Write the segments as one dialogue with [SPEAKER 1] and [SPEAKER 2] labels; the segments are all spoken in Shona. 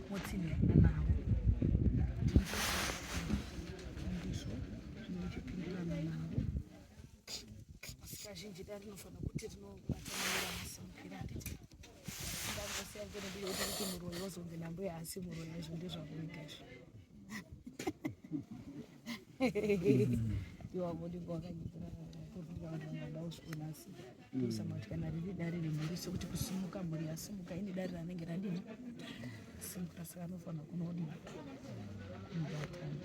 [SPEAKER 1] Motsinhirana navo. Ndizvo zvinochipindirana navo. Asi kazhinji dare rinofanira kuti rinobatanira masimukira handiti ndangosiya kuti kuti muroyi wozonzi nambuya asi muroyi izvo ndezvakuita izvo. Iwavo ndingo wakanyitira vanhu vangada kuzviona asi kusama kuti kana riri dare remhuri sekuti kusimuka mhuri yasimuka ine dare ranenge radini simuka saka anofanira kunodini kunobatana.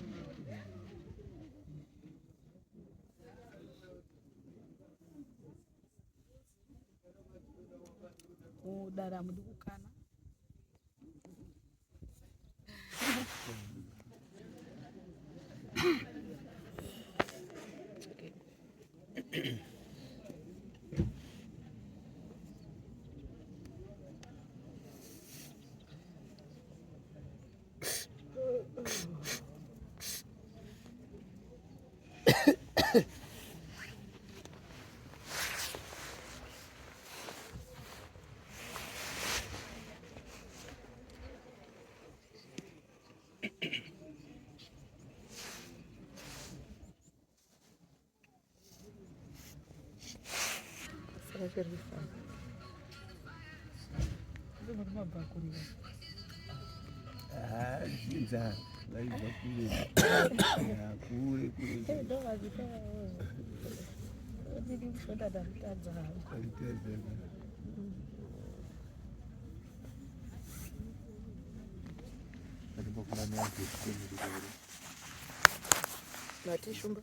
[SPEAKER 1] Kudara hamudi kukana.
[SPEAKER 2] Nzara vaibva kure kure kure.
[SPEAKER 1] Mati shumba.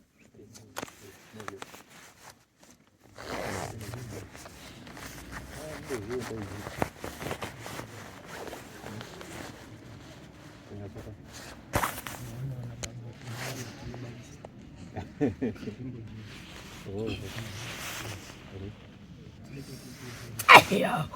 [SPEAKER 1] Yeah.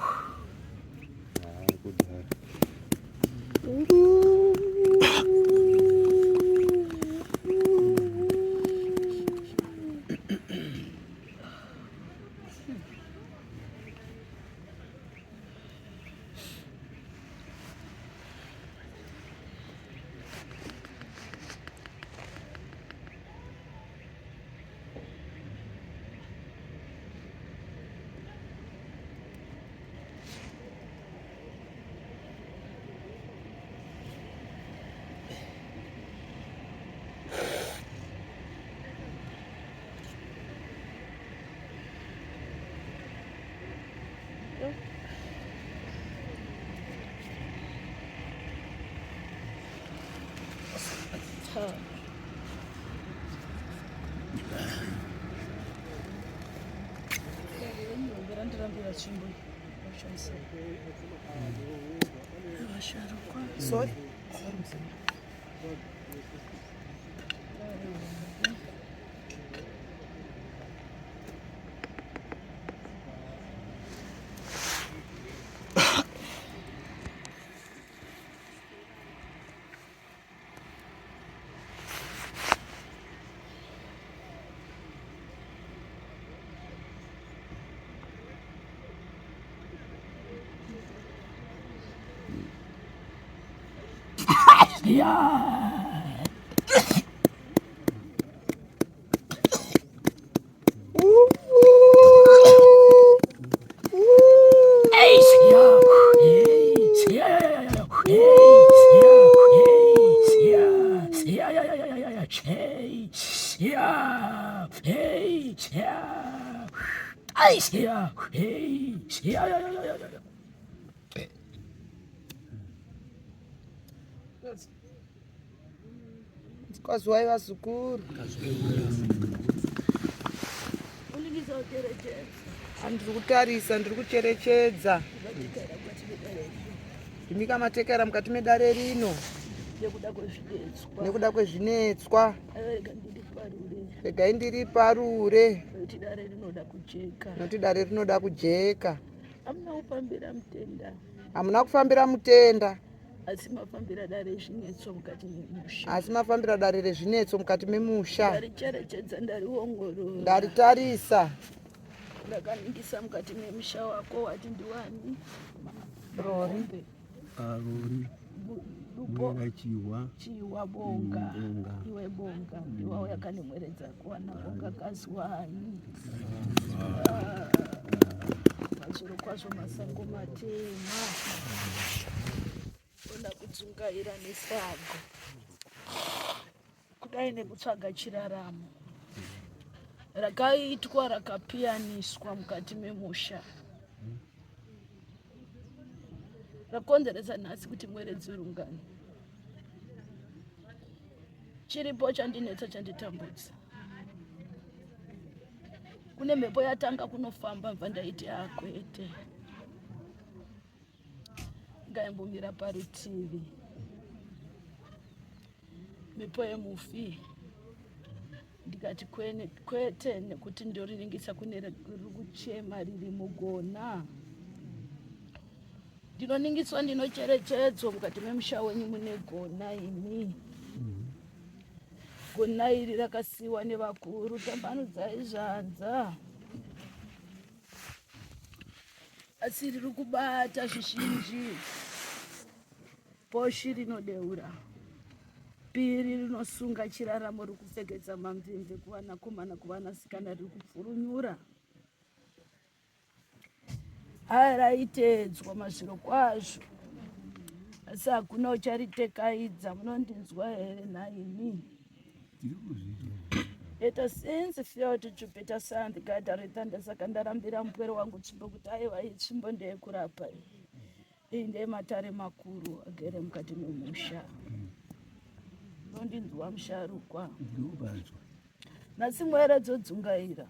[SPEAKER 1] Sorry. Yeah.
[SPEAKER 3] Kwaziwai vazukuru. Ndiri kutarisa, ndiri kucherechedza. Ndimika matekera mukati medare rino nekuda kwezvinetswa. Regai ndiriparure nokuti dare rinoda kujeka. Hamuna kufambira mutenda.
[SPEAKER 1] Asi mafambira dare rezvinetso mukati memusha.
[SPEAKER 3] Asi mafambira dare rezvinetso mukati memusha.
[SPEAKER 1] Ndaricherechedza ndariongorora.
[SPEAKER 3] Ndaritarisa.
[SPEAKER 1] Ndakaningisa mukati memusha wako wati ndiwani?
[SPEAKER 3] Rori.
[SPEAKER 2] Rori.
[SPEAKER 1] Dupo
[SPEAKER 2] Mwera Chihwa.
[SPEAKER 1] Chihwa Bonga.
[SPEAKER 2] Bonga.
[SPEAKER 1] Iwe Bonga ndiwauya kane mwere dzako ana Bonga kazwai. Mazviro kwazvo masango matema. Ona kudzungaira nesango. Kudai nekutsvaga chiraramo. Rakaitwa rakapiyaniswa mukati memusha. Rakonzeresa nhasi kuti mwere dzirungane. Chiripo chandinetsa chanditambudza. Kune mhepo yatanga kunofamba mva ndaiti akwete. Ngaimbomira parutivi. Mhepo yemufi ndikati kwene kwete nekuti ndoriringisa kune riri kuchema riri mugona. Ndinoningiswa ndinocherechedzwa mukati memusha wenyu mune gona imi. Gona iri rakasiiwa nevakuru tambanudzai zvanza. Asi riri kubata zvizhinji. Poshi rinodeura. Piri rinosunga chiraramo riri kupfekedza mamvemve kuvanakomana kuvanasikana riri kupfurunyura. Haya raiteedzwa mazviro kwazvo asi hakuna ucharitekaidza munondinzwa here nhaimi? Eta since felt Jupiter sun the guide thunder saka ndarambira mupwere wangu tsvimbo kuti aiwa iyi tsvimbo ndeyekurapa iyi. Iyi ndeyematare makuru agere mukati memusha. Unondinzwa musharukwa. Nhasi mwere dzodzungaira.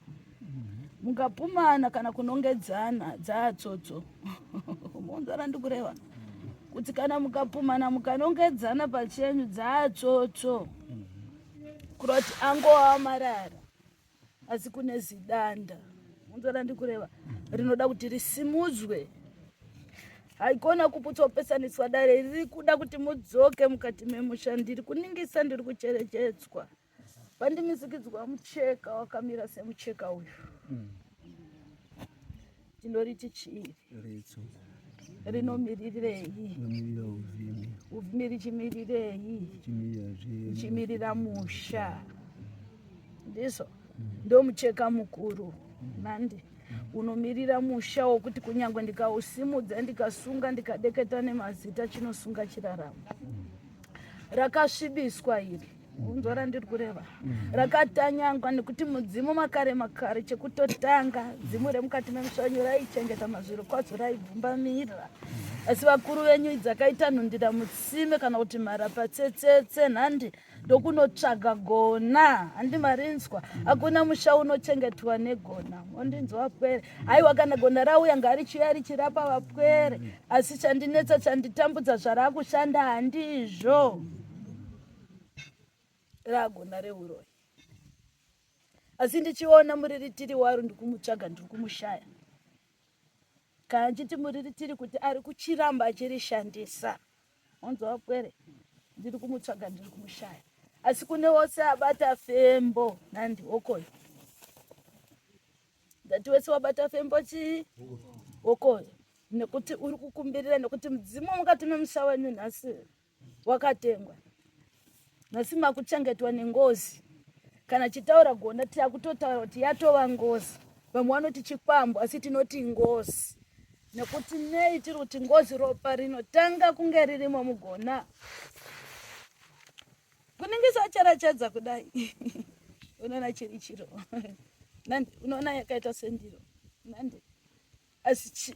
[SPEAKER 1] Mungapumana kana kunongedzana dzaatsotso. Munzwa randikureva? Kuti kana mukapumana mukanongedzana pachenyu dzaatsotso. Kureva kuti angova marara. Asi kune zidanda. Munzwa randikureva? Rinoda kuti risimudzwe. Haikona kuputswa kupesaniswa dare riri kuda kuti mudzoke mukati memusha. Ndiri kuningisa ndiri kucherechedzwa. Pandimisikidzwa mucheka wakamira semucheka uyu. Tinoriti chii?
[SPEAKER 2] Retso.
[SPEAKER 1] Rinomirirei?
[SPEAKER 2] Rinomirira uvhimi.
[SPEAKER 1] Uvhimi richimirirei?
[SPEAKER 2] Chimirira zvenyu.
[SPEAKER 1] Chimirira musha. Ndizvo. Ndomucheka mukuru. Nandi. Unomirira musha wokuti kunyange ndikausimudza ndikasunga ndikadeketa nemazita chinosunga chiraramo. Rakasvibiswa iri. Unzwa randiri kureva? Rakatanyangwa nekuti mudzimu makare makare chekutotanga dzimu remukati memusvanyu raichengeta mazviro kwadzo raibvumbamira. Asi vakuru venyu dzakaita nhundira mutsime kana kuti mharapatsetsetse nhandi ndokunotsvaga gona handi marinzwa hakuna musha unochengetwa negona mondinzwa vapwere haiwa kana gona rauya ngarichiuya richirapa vapwere asi chandinetsa chanditambudza zvarakushanda handizvo ragona reuroyi asi ndichiona muriritiri waro ndikumutsvaga ndiri kumushaya kana chiti muriritiri kuti ari kuchiramba achirishandisa Wanzwa wapwere, ndiri kumutsvaga ndiri kumushaya. Asi kune wose abata fembo nandi hokoyo. Ndati wese wabata fembo chii? Hokoyo. Nekuti uri kukumbirira nekuti mudzimu mukati memusha wenyu nhasi wakatengwa. Nhasi makuchengetwa nengozi. Kana chitaura gona tiakutotaura kuti yatova ngozi. Vamwe vanoti chikwambo asi tinoti ngozi. Nekuti nei tiri kuti ngozi ropa rinotanga kunge ririmo mugona. Kunenge sacherechedza kudai. Unoona chiri chiro. Nandi unoona yakaita sendiro. Nandi asi chi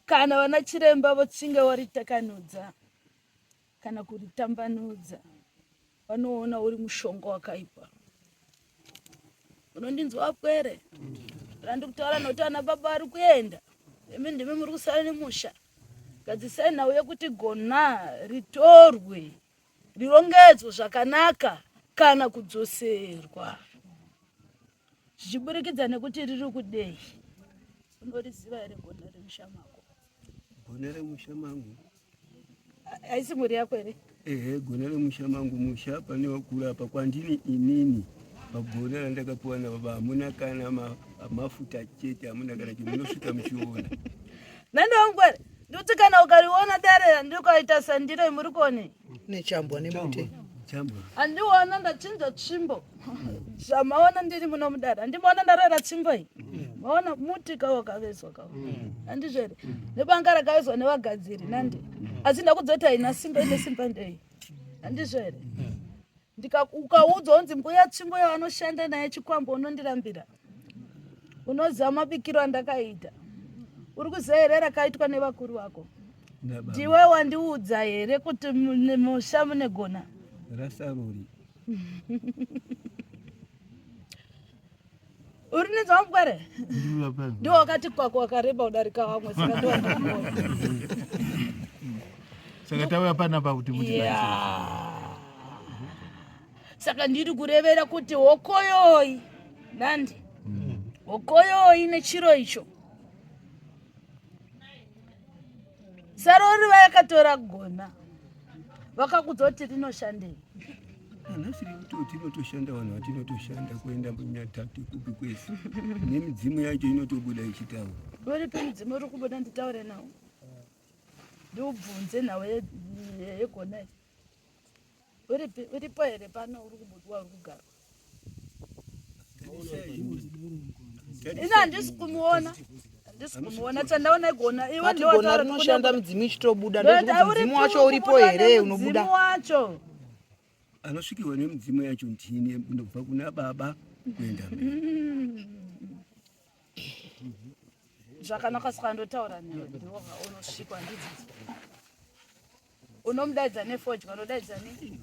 [SPEAKER 1] kana vana chiremba vochinge waritakanudza kana kuritambanudza vanoona uri mushonga wakaipa. Unondinzwa wapwere? Randikutaura nokuti ana baba vari kuenda, imi ndimi muri kusara nemusha. Gadzisai nhau yekuti gona ritorwe rirongedzwe zvakanaka kana kudzoserwa zvichiburikidza nekuti riri kudei. Unoriziva here gona remusha mako?
[SPEAKER 2] Gona remusha mangu
[SPEAKER 1] haisi mhuri yako here?
[SPEAKER 2] Ehe, gona remusha mangu, musha pane wakura apa kwandini inini pagona randakapiwa nababa hamuna kana mafuta chete, hamuna kana chimunosvika muchiona.
[SPEAKER 1] Nandi wangu here? Ndikuti kana ukariona dare ndikaita sandiro muri kuone.
[SPEAKER 3] Nechambwa nemute.
[SPEAKER 2] Chambwa.
[SPEAKER 1] Andiona ndachinja tsvimbo. Zvamaona ndiri muno mudare. Andimaona ndarara tsvimbo iyi. Maona muti kawo wakavezwa kawo. Handizvo here? Nebanga rakavezwa nevagadziri nandi. Asi ndakudza kuti haina simba ine simba ndei. Handizvo here? Ukaudzwa unzi mbuya tsvimbo yavanoshanda naye chikwambo unondirambira. Unoziva mabikiro andakaita. Uri kuziva here rakaitwa nevakuru vako? Ndiwe wandiudza here kuti musha mune gona?
[SPEAKER 2] Rasaruri.
[SPEAKER 1] Uri nenza wamkwere? Ndiwe wakati kwako wakareba kudarika vamwe saka ndiwe wandikuona.
[SPEAKER 4] Saka tauya panapa kuti mutibatsire.
[SPEAKER 1] Yeah. Saka ndiri kurevera kuti hokoyoi nandi hokoyoi nechiro icho sarori vayakatora gona vakakudza kuti rinoshandei.
[SPEAKER 2] Nhasi rikuti tinotoshanda vanhu vatinotoshanda kuenda munyatatu kupi kwese nemidzimu yacho inotobuda ichitaura.
[SPEAKER 1] Uripi mudzimu uri kubuda nditaure nawo ndiubvunze nhau yegona iyi. Uripi uripo here pano uri kubudwa uri kugarwa? Ini handisi kumuona. Handisi kumuona chandaona igona iwe
[SPEAKER 3] ndiwe gona rinoshanda mudzimu ichitobuda ndokuti mudzimu wacho uripo here unobuda.
[SPEAKER 1] Mudzimu wacho.
[SPEAKER 2] Anosvikirwa nemudzimu yacho ndini ndobva kuna baba kuenda mberi.
[SPEAKER 1] Zvakanaka saka ndotaura newe ndiwe unosvikwa ndidzidzi. Unomudaidza nefodya unodaidza ne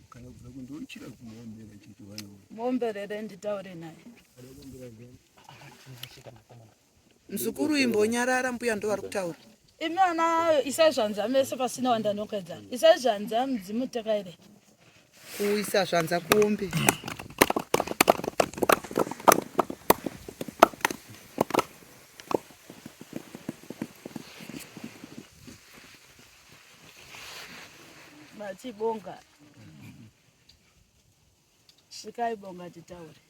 [SPEAKER 2] kana kubva kundochira kumuombera chete vana
[SPEAKER 1] muomberere nditaure naye.
[SPEAKER 3] Mzukuru imbonyarara mbuya ndovari kutaura.
[SPEAKER 1] Imi ana isai zvanza mese pasina wandanokedza. Isai zvanza mudzimu tekaire.
[SPEAKER 3] Kuisa zvanza kuombe.
[SPEAKER 1] Matibonga. Svikai bonga titaure.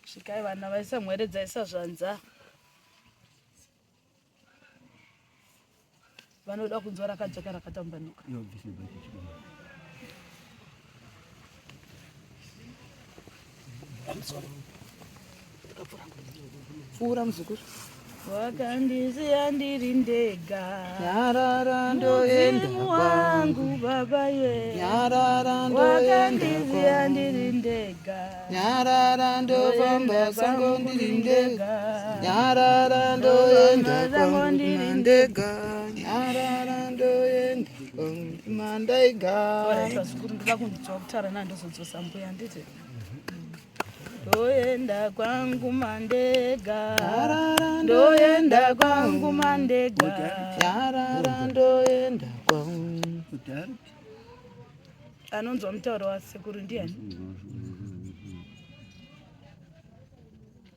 [SPEAKER 1] Svikai vana vaisa mhwere dzaisa zvanza. Vanoda kunzwa rakajeka rakatambanuka.
[SPEAKER 3] Pfuura muzukuru.
[SPEAKER 1] Wakandisiya ndiri ndega.
[SPEAKER 3] Nyarara ndoenda
[SPEAKER 1] Mudzimu wangu baba ye.
[SPEAKER 3] Nyarara ndoenda
[SPEAKER 1] Wakandisiya ndiri ndega.
[SPEAKER 3] Nyarara ndofamba sango ndiri ndega. Nyarara ndoenda kwangu ndega. Nyarara ndoenda kwangu mandaiga.
[SPEAKER 1] Vazukuru ndoda kunzwa kutaura naye ndozodzosa mbuya nditi. Ndoenda kwangu mandega. Ndoenda kwangu mandega.
[SPEAKER 3] Nyarara ndoenda kwangu.
[SPEAKER 1] Anonzwa mutauro wasekuru ndiani?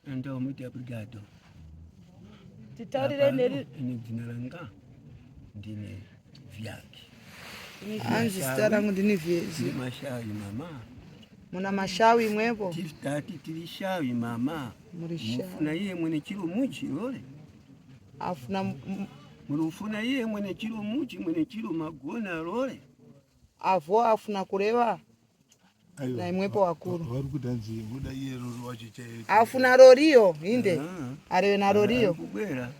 [SPEAKER 2] Então, muito obrigado.
[SPEAKER 1] Titaurire neri
[SPEAKER 2] Ini dzina ranga ndine Vyaki.
[SPEAKER 3] Hanzi zita rangu ndini Vyaki.
[SPEAKER 2] Ndine mashavi mama.
[SPEAKER 3] Muna mashawi imwepo?
[SPEAKER 2] Tati tiri shavi mama.
[SPEAKER 3] Muri shavi.
[SPEAKER 2] Mufuna iye mwene chiro muchi rore.
[SPEAKER 3] Afuna
[SPEAKER 2] Murufuna iye mwene chiro muchi mwene chiro magona rore.
[SPEAKER 3] Avo afuna kureva naimwepo wakuru.
[SPEAKER 4] Vari kuti hanzi muda iye rori wacho chaiye.
[SPEAKER 3] Afuna roriyo inde. Areve na roriyo.
[SPEAKER 2] Kubwera.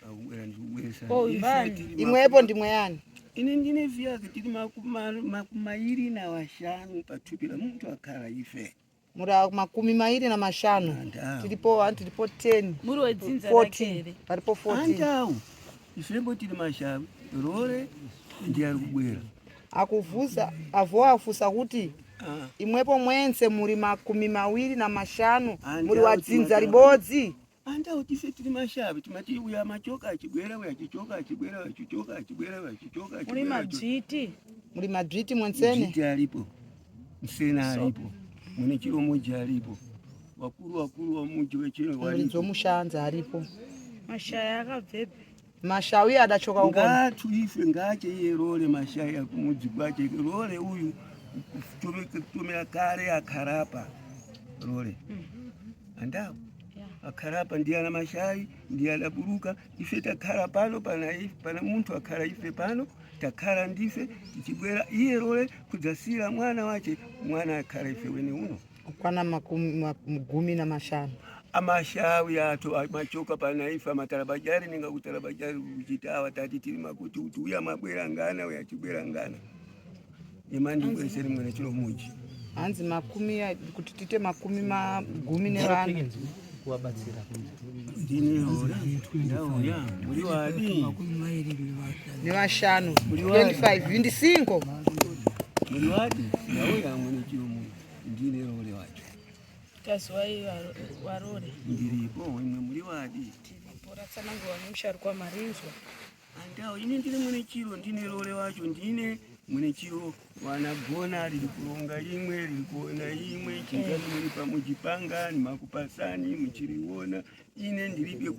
[SPEAKER 2] Akubwera ndikubweresa.
[SPEAKER 1] Oh, imani.
[SPEAKER 3] Imwepo ndimwe yani.
[SPEAKER 2] Ini ndine vyake tiri makumairi na washanu pathupi la muntu akhala ife.
[SPEAKER 3] Muri 25.
[SPEAKER 2] Andau.
[SPEAKER 3] Tiripo 1 tiripo 10.
[SPEAKER 1] Muri wedzinza rake
[SPEAKER 3] 14.
[SPEAKER 1] here?
[SPEAKER 3] Paripo 14.
[SPEAKER 2] Andau. Ifembo tiri mashavi rore ndiye ari kubwera.
[SPEAKER 3] Akuvuza avo afusa kuti imwepo mwense muri 25 muri wadzinza ribodzi.
[SPEAKER 2] Andau tise tiri mashavi timati uya machoka achibwera uya achichoka achibwera achichoka achibwera achichoka
[SPEAKER 1] Muri madzviti.
[SPEAKER 3] Muri madzviti mwensene.
[SPEAKER 2] Mdzviti aripo. Msena aripo. Mune chiromoji aripo. Wakuru wakuru wa muji wechiro
[SPEAKER 3] Muridzi
[SPEAKER 2] waripo.
[SPEAKER 3] womushanza aripo.
[SPEAKER 1] Mashaya akabvepi?
[SPEAKER 3] Mashawi adachoka ukona.
[SPEAKER 2] Ngatuife ngache iye role mashaya kumudzi kwache role uyu kutomera kare akarapa role. Andau.
[SPEAKER 1] Yeah.
[SPEAKER 2] Akhala apa ndiye ana Mashai, ndiye adaburuka. Ife takhala pano pana, pana munthu akhala ife pano takhala ndife tichibwera iye role kudzasira mwana wache mwana akhala ife wene uno
[SPEAKER 3] Kukwana 15.
[SPEAKER 2] Amashawi athu amachoka pana ife amatalabajari ninga kutalabajari kuchitawa tati tili makuti kuti uya mabwera ngana uya chibwera ngana imandi kweseri mwene chilo muji
[SPEAKER 3] Hanzi makumi kuti tiite 14.
[SPEAKER 2] Ndini hora ndauya muri wadi
[SPEAKER 3] Nevashanu 25 25.
[SPEAKER 2] Muri wadi ndauya mwene chilo muji ndine role wacho.
[SPEAKER 1] Tazwai warore.
[SPEAKER 2] Ndiripo imwe muri wadi.
[SPEAKER 1] Tiripo ratsanangurwa nemusharukwa marinzwa.
[SPEAKER 2] Andao ini ndine mwene chiro ndine role wacho ndine mwene chiro wanagona riri kuronga imwe riri kuona imwe chingani muri pamuchipanga nimakupasani muchiriona ine ndiribe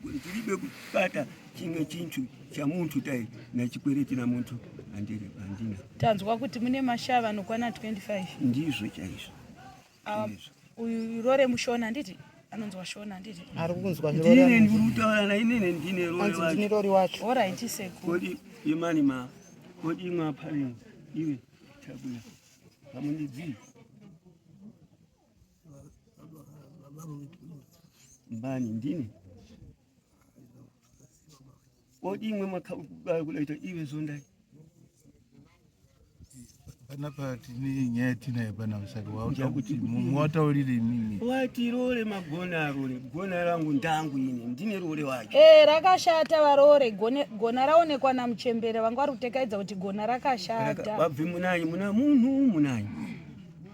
[SPEAKER 2] ndiribe kubata chimwe chintu cha muntu tai nachikwereti na muntu handina.
[SPEAKER 1] Tanzwa kuti mune mashava anokwana 25.
[SPEAKER 2] Ndizvo chaizvo.
[SPEAKER 1] Uyu rore mushona handiti? Anonzwa shona handiti?
[SPEAKER 3] Ari kunzwa.
[SPEAKER 2] Ndine ndiri kutaura nainene ndine rore
[SPEAKER 3] Hanzi ndine
[SPEAKER 2] wacho.
[SPEAKER 3] rori wacho.
[SPEAKER 1] Alright sekuru.
[SPEAKER 2] Kodi imani ma kodi imwe apale iwe tabuya pamundidzii mbani ndine kodi imwe makakulaita iwe zondai.
[SPEAKER 4] Panapa tine nyaya yatinayo panapa, saka wauda kuti muwataurire imimi.
[SPEAKER 2] Wati rore magona arore gona rangu ndangu ine ndine rore wacho.
[SPEAKER 1] Rakashata varore gona raonekwa namuchembere vanga vari kutekaidza kuti gona rakashata.
[SPEAKER 2] Wabve munanyi muna munhu munanyi.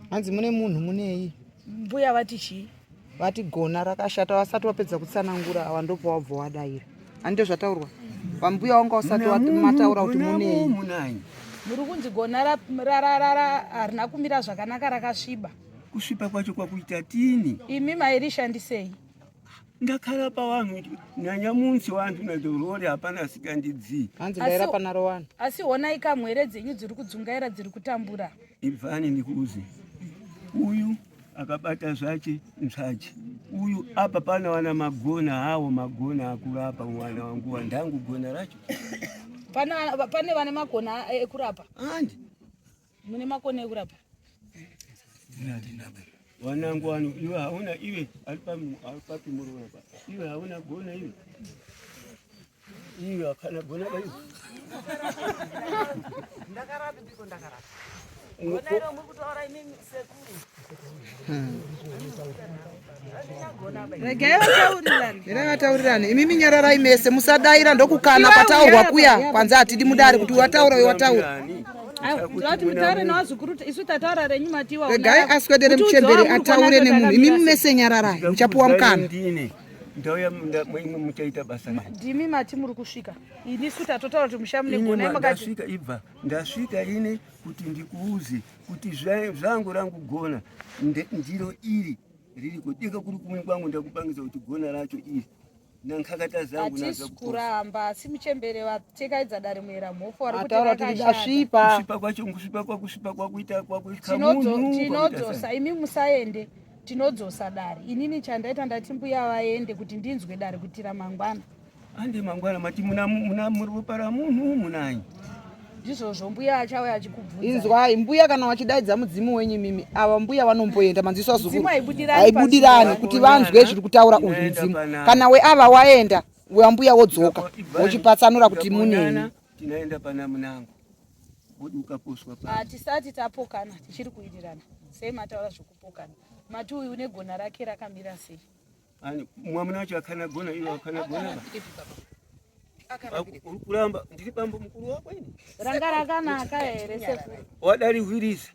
[SPEAKER 3] Hanzi mune munhu munei?
[SPEAKER 1] Mbuya vati chii?
[SPEAKER 3] Vati gona rakashata vasati vapedza kutsanangura ava ndobva wabva wadaira. Handito zvataurwa? Vambuya wanga usati mataura kuti munei.
[SPEAKER 2] Munanyi.
[SPEAKER 1] Muri kunzi gona harina kumira zvakanaka rakasviba.
[SPEAKER 2] Kusviba kwacho kwakuita tini?
[SPEAKER 1] Imi mairishandisei?
[SPEAKER 2] Ndakhala pavanhu nanyamunsi wantu nadzorore hapana asikandidzii.
[SPEAKER 3] Hanzi ndaira panaro wani.
[SPEAKER 1] Asi honai kamwere dzenyu dziri kudzungaira dziri kutambura.
[SPEAKER 2] Ibvani ndikuuze. Uyu akabata zvache nzvache. Uyu apa pana wana magona hawo magona akurapa mwana wangu wandangu gona racho.
[SPEAKER 1] Pane vane magona ekurapa?
[SPEAKER 2] Andi.
[SPEAKER 1] Mune makona ekurapa?
[SPEAKER 2] Wanangu wanu iwe hauna iwe alipapi murora pa. Iwe hauna gona iwe. Iwe akana gona ba iwe.
[SPEAKER 5] Ndakarapi ndiko ndakarapi. Gona iro muri kutaura imimi sekuru.
[SPEAKER 1] Regai vataurirane.
[SPEAKER 3] Regai vataurirane. Imimi nyararai mese musadaira ndokukana pataurwa kuya kwanza hatidi mudare kuti wataura uyo wataura.
[SPEAKER 1] Kuti mutaure nevazukuru isu tataura renyu matiwa.
[SPEAKER 3] Regai aswedere muchembere ataure nemunhu. Imimi mese nyararai muchapuwa mukana.
[SPEAKER 2] Ndine. Ndauya imwe muchaita basa.
[SPEAKER 1] Ndimi mati muri kusvika. Ini isu tatotaura kuti musha mune gona
[SPEAKER 2] makati. Ndasvika ibva. Ndasvika ine kuti ndikuuze kuti zvangu rangu gona ndiro iri riri kudika kuri kumwe kwangu ndakupangisa kuti gona racho iri. Nankakata zangu
[SPEAKER 1] Hatisi kuramba asi muchembere vatekaidza dare muera mhofu vari kuti
[SPEAKER 3] Ataura kuti
[SPEAKER 1] rakashata.
[SPEAKER 2] Kusvipa kwacho kusvipa kwakusvipa kwakuita kwakuita munhu
[SPEAKER 1] Tinodzosa imi musaende tinodzosa dare. Inini chandaita ndati mbuya vaende kuti ndinzwe dare kuitira mangwana.
[SPEAKER 2] Ande mangwana mati muna muna ropa ramunhu munanyi.
[SPEAKER 1] Ndizvozvo mbuya achauya achikubvunza.
[SPEAKER 3] Inzwai mbuya kana vachidaidza mudzimu wenyu mimi ava mbuya vanomboenda manziso azukuru.
[SPEAKER 1] Mudzimu haibudirani
[SPEAKER 3] Haibudirani kuti vanzwe zviri kutaura uyu mudzimu. Kana weava waenda wambuya wodzoka wochipatsanura kuti munei.
[SPEAKER 2] Tinaenda pana munango. Wodi ukaposwa pa.
[SPEAKER 1] Hatisati tapokana tichiri kuwirirana. Sei mataura zvekupokana? Mati uyu une gona rake rakamira sei?
[SPEAKER 2] Ani mwamuna wacho akana gona iwe akana gona. Uri kuramba ndiri bambo mukuru wako ini.
[SPEAKER 1] Ranga rakanaka here sekuru?
[SPEAKER 2] Wadarihwirisa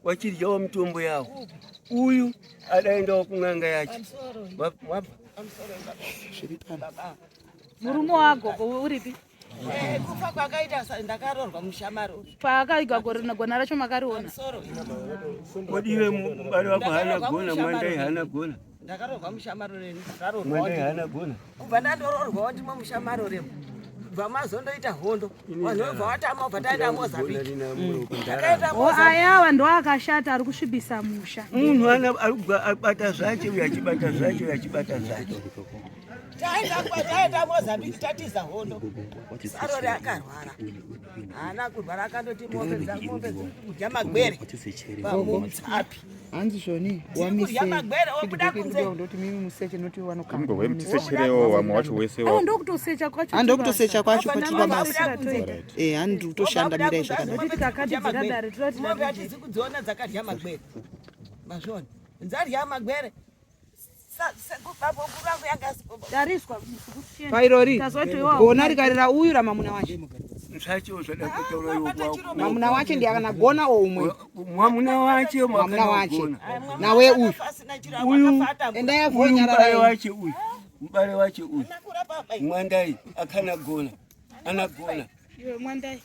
[SPEAKER 2] wachiryawo mitombo yawo. Uyu adaendawo kun'anga yacho. Wabva.
[SPEAKER 1] Murume wagogo uripi?
[SPEAKER 5] Kufa kwakaita ndakarorwa mushamaro.
[SPEAKER 1] Paakaigwa gona racho makariona?
[SPEAKER 2] Kodi iwe mubari wako haana gona, mwandai haana gona.
[SPEAKER 5] Ndakarorwa mushamaro renu.
[SPEAKER 2] Mwandai haana gona.
[SPEAKER 5] Kubva ndandororwawo ndimo mushamaro remu. Bva mazondoita hondo vanhu vobva vatama vobva taenda Mozambique. Takaenda
[SPEAKER 1] O
[SPEAKER 5] Mozambique.
[SPEAKER 1] ayawa ndo akashata ari kusvibisa musha.
[SPEAKER 2] Munhu ana arikubata zvache uyo achibata zvache uyo achibata zvache.
[SPEAKER 5] Taenda Mozambique tatiza hondo. Sarori akarwara. Haana kurwara akandoti mombe mombe dziri kudya magwere pamutsapi.
[SPEAKER 3] Hanzi zvoni
[SPEAKER 5] Tiri kudya magwere obuda kunze.
[SPEAKER 3] ndoti mimi museche noti
[SPEAKER 6] Ingova mutisecherewo vamwe wacho wese
[SPEAKER 1] Awa ndokutosecha kwacho.
[SPEAKER 3] Handokutosecha kwacho
[SPEAKER 1] Apa
[SPEAKER 3] kwatiri pabasa.
[SPEAKER 1] namabasa toita.
[SPEAKER 3] Eh, handi kutoshanda mirai zvakadai.
[SPEAKER 1] Nekuti kakati dzira dare, tira tira
[SPEAKER 5] Mombe hatizi kudziona dzakadya magwere. Mazviona. Dzadya magwere. Baba vangu yanga
[SPEAKER 1] Tariswa
[SPEAKER 3] Pairori
[SPEAKER 1] Tazoti iwawo.
[SPEAKER 3] gona rikarira uyu ramamuna wache.
[SPEAKER 2] Zvacho zvada kutaura iwo kwako.
[SPEAKER 3] Mamuna wache ndiye akana gona o umwe.
[SPEAKER 2] Mwamuna wache
[SPEAKER 3] Mwamuna wache. Nawe uyu.
[SPEAKER 2] Uyu
[SPEAKER 3] Endai
[SPEAKER 2] uyu
[SPEAKER 3] avhonyarara.
[SPEAKER 2] mubare wache uyu. Mubare wache uyu. Mwandai akana gona. Anagona.
[SPEAKER 1] Iwe mwandai.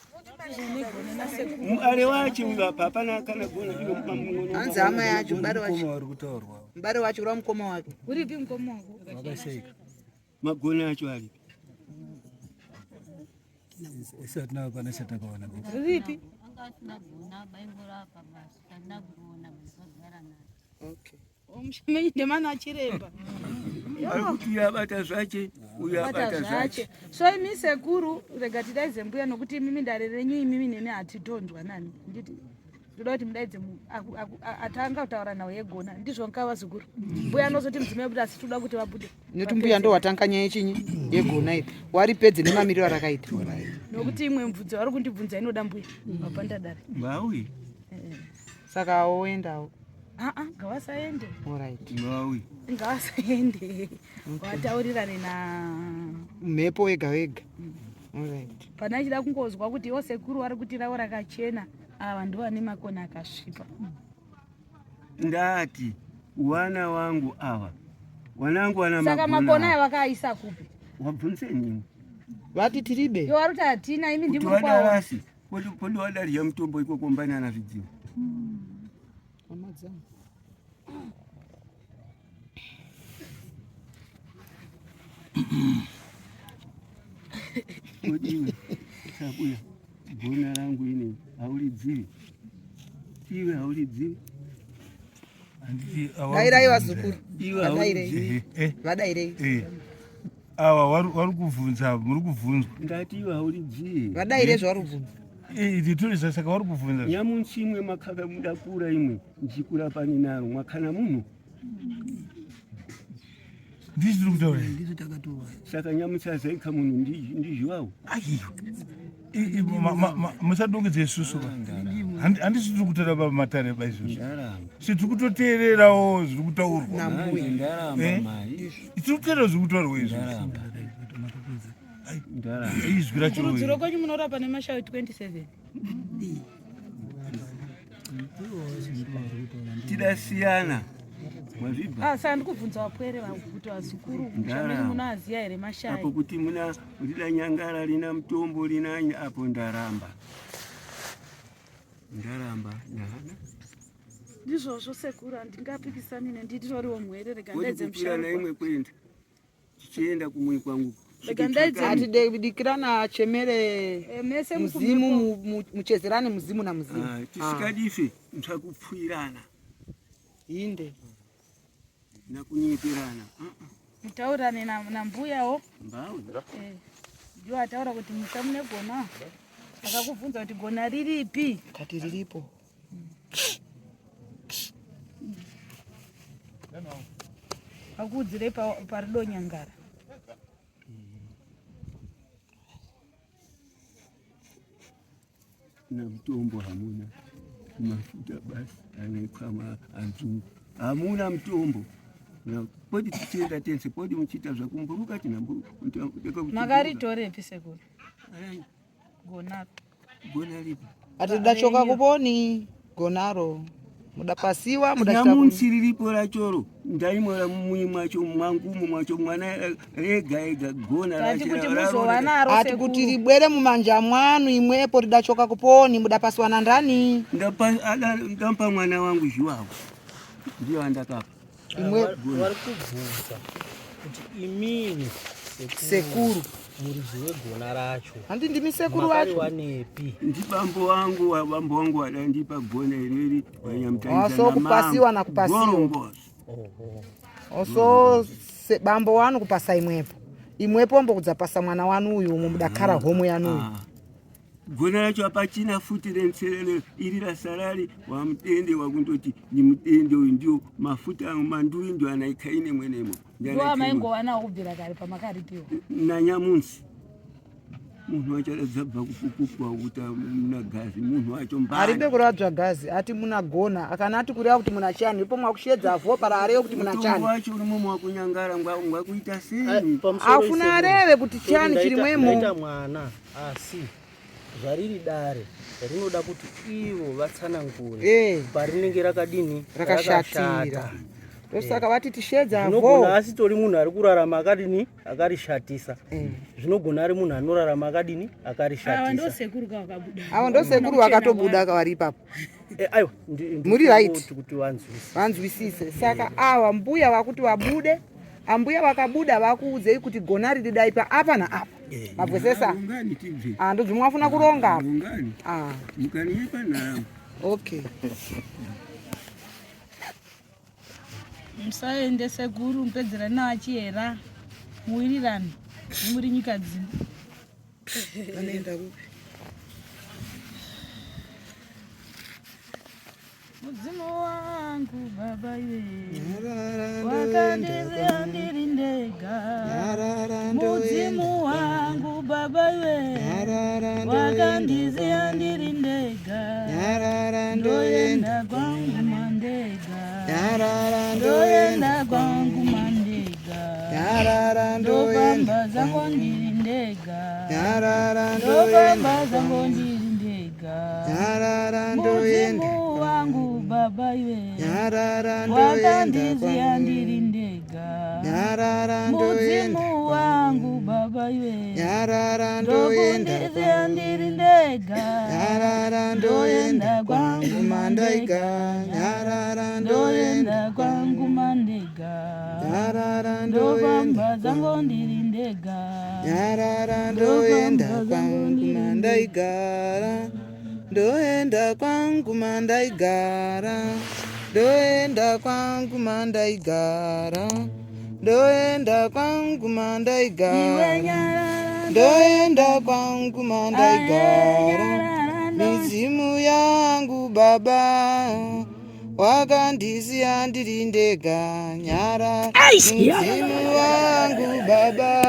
[SPEAKER 2] Mubare wache uyu apa hapana akana gona iwe mupamuno.
[SPEAKER 3] Hanzi hama yacho mubare wache.
[SPEAKER 7] vari kutaurwa
[SPEAKER 3] Mubare wacho kureva mukoma wake.
[SPEAKER 1] Uripi mukoma wako?
[SPEAKER 7] vakashaika
[SPEAKER 2] Magona acho ari.
[SPEAKER 7] isu hatina hapana chatakaona
[SPEAKER 1] Riripi?
[SPEAKER 8] Anga asina gona baingorapa basi tandina kuona vakagara naye.
[SPEAKER 3] Okay.
[SPEAKER 1] Omushamenyi ndemana achiremba.
[SPEAKER 2] Ari kuti uyu abata zvache uyu
[SPEAKER 1] Bata
[SPEAKER 2] abata zvache.
[SPEAKER 1] zvache. So imi sekuru rega tidaidze mbuya nokuti imimi dare renyu imimi nemi hatidonzwa nani. Nditi ndoda kuti mudaidze atanga kutaura nawo yegona ndizvo ngava zukuru. Mbuya anozoti mudzimai abude asi toda kuti vabude.
[SPEAKER 3] Nekuti mbuya ndo watanga nyaya yechinyi yegona iyi. Waripedze nemamiriro arakaita.
[SPEAKER 1] Nokuti imwe mubvunzo vari kundibvunza inoda mbuya. Vapanda dare.
[SPEAKER 2] Ngauye.
[SPEAKER 3] Saka oendawo.
[SPEAKER 1] Aa ngavasaende.
[SPEAKER 3] Alright.
[SPEAKER 2] Ngauye.
[SPEAKER 1] Ngavasaende. Vataurirane na
[SPEAKER 3] Mhepo wega wega. Alright.
[SPEAKER 1] pana achida kungozwa kuti iwo sekuru vari kuti ravo rakachena ava ndo vane makona akasvipa.
[SPEAKER 2] Ndati wana wangu ava. Wanangu wana
[SPEAKER 1] Saka makona aya vakaaisa kupi?
[SPEAKER 2] Wabvunzeni.
[SPEAKER 3] Vati tiribe.
[SPEAKER 1] Iwo vari kuti hatina imi
[SPEAKER 2] Kuti
[SPEAKER 1] ndimi kwaona.
[SPEAKER 2] wadarasi. Kodi wadarya mutombo ikoko mbanana zvidzivo.
[SPEAKER 3] Hama dzangu.
[SPEAKER 2] Kodiwe. Sabuya. Gona rangu ini haulidzivi. Iwe haulidzivi.
[SPEAKER 4] Handiti ava-
[SPEAKER 3] Dairai vazukuru.
[SPEAKER 2] Iwe
[SPEAKER 3] Vadairei.
[SPEAKER 2] haulidzivi.
[SPEAKER 4] Eh,
[SPEAKER 3] Vadairei.
[SPEAKER 4] eh. Ava vari kubvunza muri kubvunzwa.
[SPEAKER 2] Ndati iwe haulidzivi.
[SPEAKER 3] Vadaire zvavari kubvunza.
[SPEAKER 4] Eh, nditorisa saka vari kubvunza.
[SPEAKER 2] Nyamusi imwe makaka mudakura imwe ndichikurapani naro mwakana munhu.
[SPEAKER 4] Ndizvo tiri kutaura.
[SPEAKER 2] Saka nyamusi azaika munhu ndizviwawo.
[SPEAKER 4] Aiwa. Musadongedze isusu ba. Handisi tiri kutaura pamatare ba izvozvo.
[SPEAKER 2] Ndaramba.
[SPEAKER 4] Si tiri kutoteererawo zviri kutaurwa.
[SPEAKER 3] Nambuya.
[SPEAKER 2] Ndaramba
[SPEAKER 4] Eh?
[SPEAKER 2] mai.
[SPEAKER 4] Tiri kuteerera zviri kutaurwa izvozvo.
[SPEAKER 2] Ndaramba. Ndaramba.
[SPEAKER 4] Izwi racho.
[SPEAKER 1] Kurudziro kwenyu munorapa nemashavi 27.
[SPEAKER 2] Tidasiyana. Mwazvibva.
[SPEAKER 1] Ah, saka ndikubvunza vapwere vangu kuti vazukuru musha menyu
[SPEAKER 2] Ndaramba.
[SPEAKER 1] munoaziya here mashavi.
[SPEAKER 2] Apo kuti muna rida nyangara rina mutombo rinani apo ndaramba. Ndaramba nahana.
[SPEAKER 1] Ndizvozvo sekuru handingapikisani nenditoriwo mhwere rega
[SPEAKER 2] Kodi
[SPEAKER 1] ndaidze
[SPEAKER 2] kupirana
[SPEAKER 1] musharukwa.
[SPEAKER 2] imwe kwenda. Tichienda kumwe kwangu.
[SPEAKER 1] Rega ndaidze
[SPEAKER 3] Atidikirana achemere
[SPEAKER 1] Eh, mese
[SPEAKER 3] muzimu
[SPEAKER 1] mukumiko.
[SPEAKER 3] muchezerane muzimu namuzimu.
[SPEAKER 2] Ah, tisikadife msakupfirana
[SPEAKER 3] Inde.
[SPEAKER 2] nakunyeperana. Ah, ah.
[SPEAKER 1] Mutaurirane nambuyawo.
[SPEAKER 2] Mbawe.
[SPEAKER 1] Eh, Ndiwo ataura kuti musha mune gona. Akakubvunza kuti gona riripi?
[SPEAKER 3] Kati riripo.
[SPEAKER 1] Akuudzirei paridonyangara.
[SPEAKER 2] Na mutombo hamuna. Mafuta basi anaikama anzungu. Hamuna mutombo. Na podi tichienda tense podi muchiita zvakumburuka tinamburuka.
[SPEAKER 1] Makaritorepi sekuru? Gonaro.
[SPEAKER 2] Gona ripi?
[SPEAKER 3] Ati dachoka kuponi gonaro. Mudapasiwa mudachita.
[SPEAKER 2] Nyamusi riripo rachoro ndaimora mumwe mwacho mwangumo mwacho mwana rega ega gona
[SPEAKER 1] Tati
[SPEAKER 2] racho
[SPEAKER 1] kuti
[SPEAKER 2] raro-
[SPEAKER 1] muzova naro
[SPEAKER 3] Ati kuti
[SPEAKER 1] sekuru.
[SPEAKER 3] ribwere mumanja mwanu imwepo ridachoka kuponi mudapasiwa na ndani.
[SPEAKER 2] Ndapa mwana wangu zviwawo ndiyo andakapa.
[SPEAKER 3] Imwe
[SPEAKER 9] Vari kubvunza kuti imini
[SPEAKER 3] sekuru.
[SPEAKER 9] Muridzi wegona racho.
[SPEAKER 3] Handi ndimi sekuru vacho.
[SPEAKER 9] Makariwanepi?
[SPEAKER 2] Ndibambo wangu, wabambo wangu wadandipa gona ireri wanyamutaridza
[SPEAKER 3] So kupasiwa nakupasiwa.
[SPEAKER 2] Gorongozi.
[SPEAKER 9] Oho.
[SPEAKER 3] So se, bambo wanu kupasa imwepo imwepo mbokudzapasa mwana wanu uyu umu mudakara homwe yanuyu.
[SPEAKER 2] Ah. Gona racho hapachina futi renserere iri rasarari wamudende wakundoti ni mudende uyu ndio mafuta mandui ndio anaikaine mwenemo. Ndio
[SPEAKER 1] Ndiwo
[SPEAKER 2] anaikaine.
[SPEAKER 1] amaingowana kubvira kare pamakaripiwa.
[SPEAKER 2] Nanyamunsi munhu wacho adadzabva kupukupwa kuti muna gazi munhu wacho mbani.
[SPEAKER 3] Aribe kureva dzvagazi ati muna gona akana ati kureva kuti muna chani ipo mwakushedza avho para areve kuti muna
[SPEAKER 2] Mutombo
[SPEAKER 3] chani.
[SPEAKER 2] wacho urimo mwakunyangara ngwakuita sei?
[SPEAKER 3] Afuna areve kuti chani chiri mwemo.
[SPEAKER 9] Ndaita mwana asi zvariri dare rinoda kuti ivo vatsanangure
[SPEAKER 3] Eh.
[SPEAKER 9] parinenge rakadini
[SPEAKER 3] Rakashatira. Ndosaka vati tishedza
[SPEAKER 9] Zvinogona
[SPEAKER 3] avho.
[SPEAKER 9] asitori munhu ari kurarama akadini akarishatisa.
[SPEAKER 3] Eh.
[SPEAKER 9] Zvinogona ari munhu anorarama akadini
[SPEAKER 1] Ava ndo
[SPEAKER 9] akarishatisa.
[SPEAKER 1] sekuru ka vakabuda.
[SPEAKER 3] Avo ndo sekuru vakatobuda vari ipapo.
[SPEAKER 9] Eh, aiwa
[SPEAKER 3] Muri right.
[SPEAKER 9] kuti vanzwisise.
[SPEAKER 3] Vanzwisise. Saka ava mbuya vakuti vabude, ambuya vakabuda vakuudzei kuti gona riri dai pa apa naapa. Mabwesesa.
[SPEAKER 2] Rongani tibve.
[SPEAKER 3] Ah, ndodzimwe wafuna kuronga apa.
[SPEAKER 2] Rongani.
[SPEAKER 3] Ah,
[SPEAKER 2] Mukaninyepa nharamo.
[SPEAKER 3] okay.
[SPEAKER 1] Musaende sekuru mupedzerani navachiyera muwirirane muri nyika dzino.
[SPEAKER 3] Vanoenda kupi?
[SPEAKER 1] Mudzimu wangu baba iwe wakandisiya ndiri ndega. Mudzimu wangu baba iwe wakandisiya ndiri ndega. Ndoenda kwangu mandega. Ndoenda kwangu mandega. Ndofamba zangu ndiri ndega. Ndofamba zangu ndiri ndega. Mudzimu wangu baba iwe wakandisiya ndiri ndega. Mudzimu wangu baba iwe ndokundisiya ndiri ndega. Ndoenda kwangu mandega. Ndoenda kwangu mandega. Ndofamba zangu ndiri ndega.
[SPEAKER 3] Ndoenda kwangu mandaigara, ndoenda kwangu mandaigara, ndoenda kwangu mandaigara, ndoenda kwangu mandaigara, ndoenda kwangu mandaigara. Midzimu yangu baba wakandisiya ndiri ndega nyara. Mudzimu wangu baba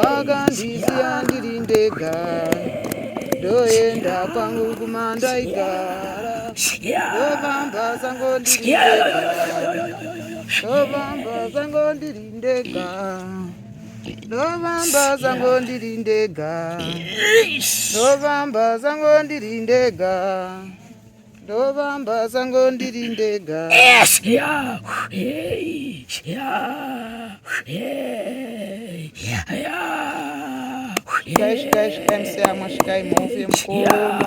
[SPEAKER 3] wakandisiya ndiri ndega, ndoenda kwangu kumandaigara, ndofamba sango ndiri ndega, ndofamba sango ndiri ndega, ndofamba sango ndiri ndega, ndofamba sango ndiri ndega, ndofamba sango ndiri ndega. Svikai, svikai, svikai museyamwa, svikai mhofu yemukono.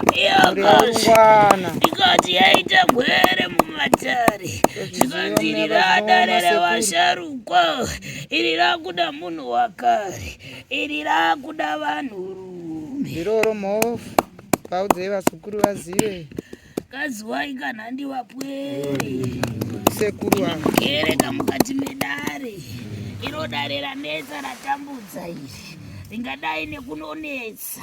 [SPEAKER 3] Mhuri yarungwana.
[SPEAKER 10] Ndikati yaita gwere mumatare zvikanzi iri radare revasharukwa iri rakuda munhu wakare iri rakuda vanhurume.
[SPEAKER 3] Iroro mhofu, paudzei vazukuru vazive.
[SPEAKER 10] Kazuwai kana ndivapwere
[SPEAKER 3] Sekuru ava.
[SPEAKER 10] Kereka mukati medare iro dare ranetsa ratambudza iri ringadai nekunonetsa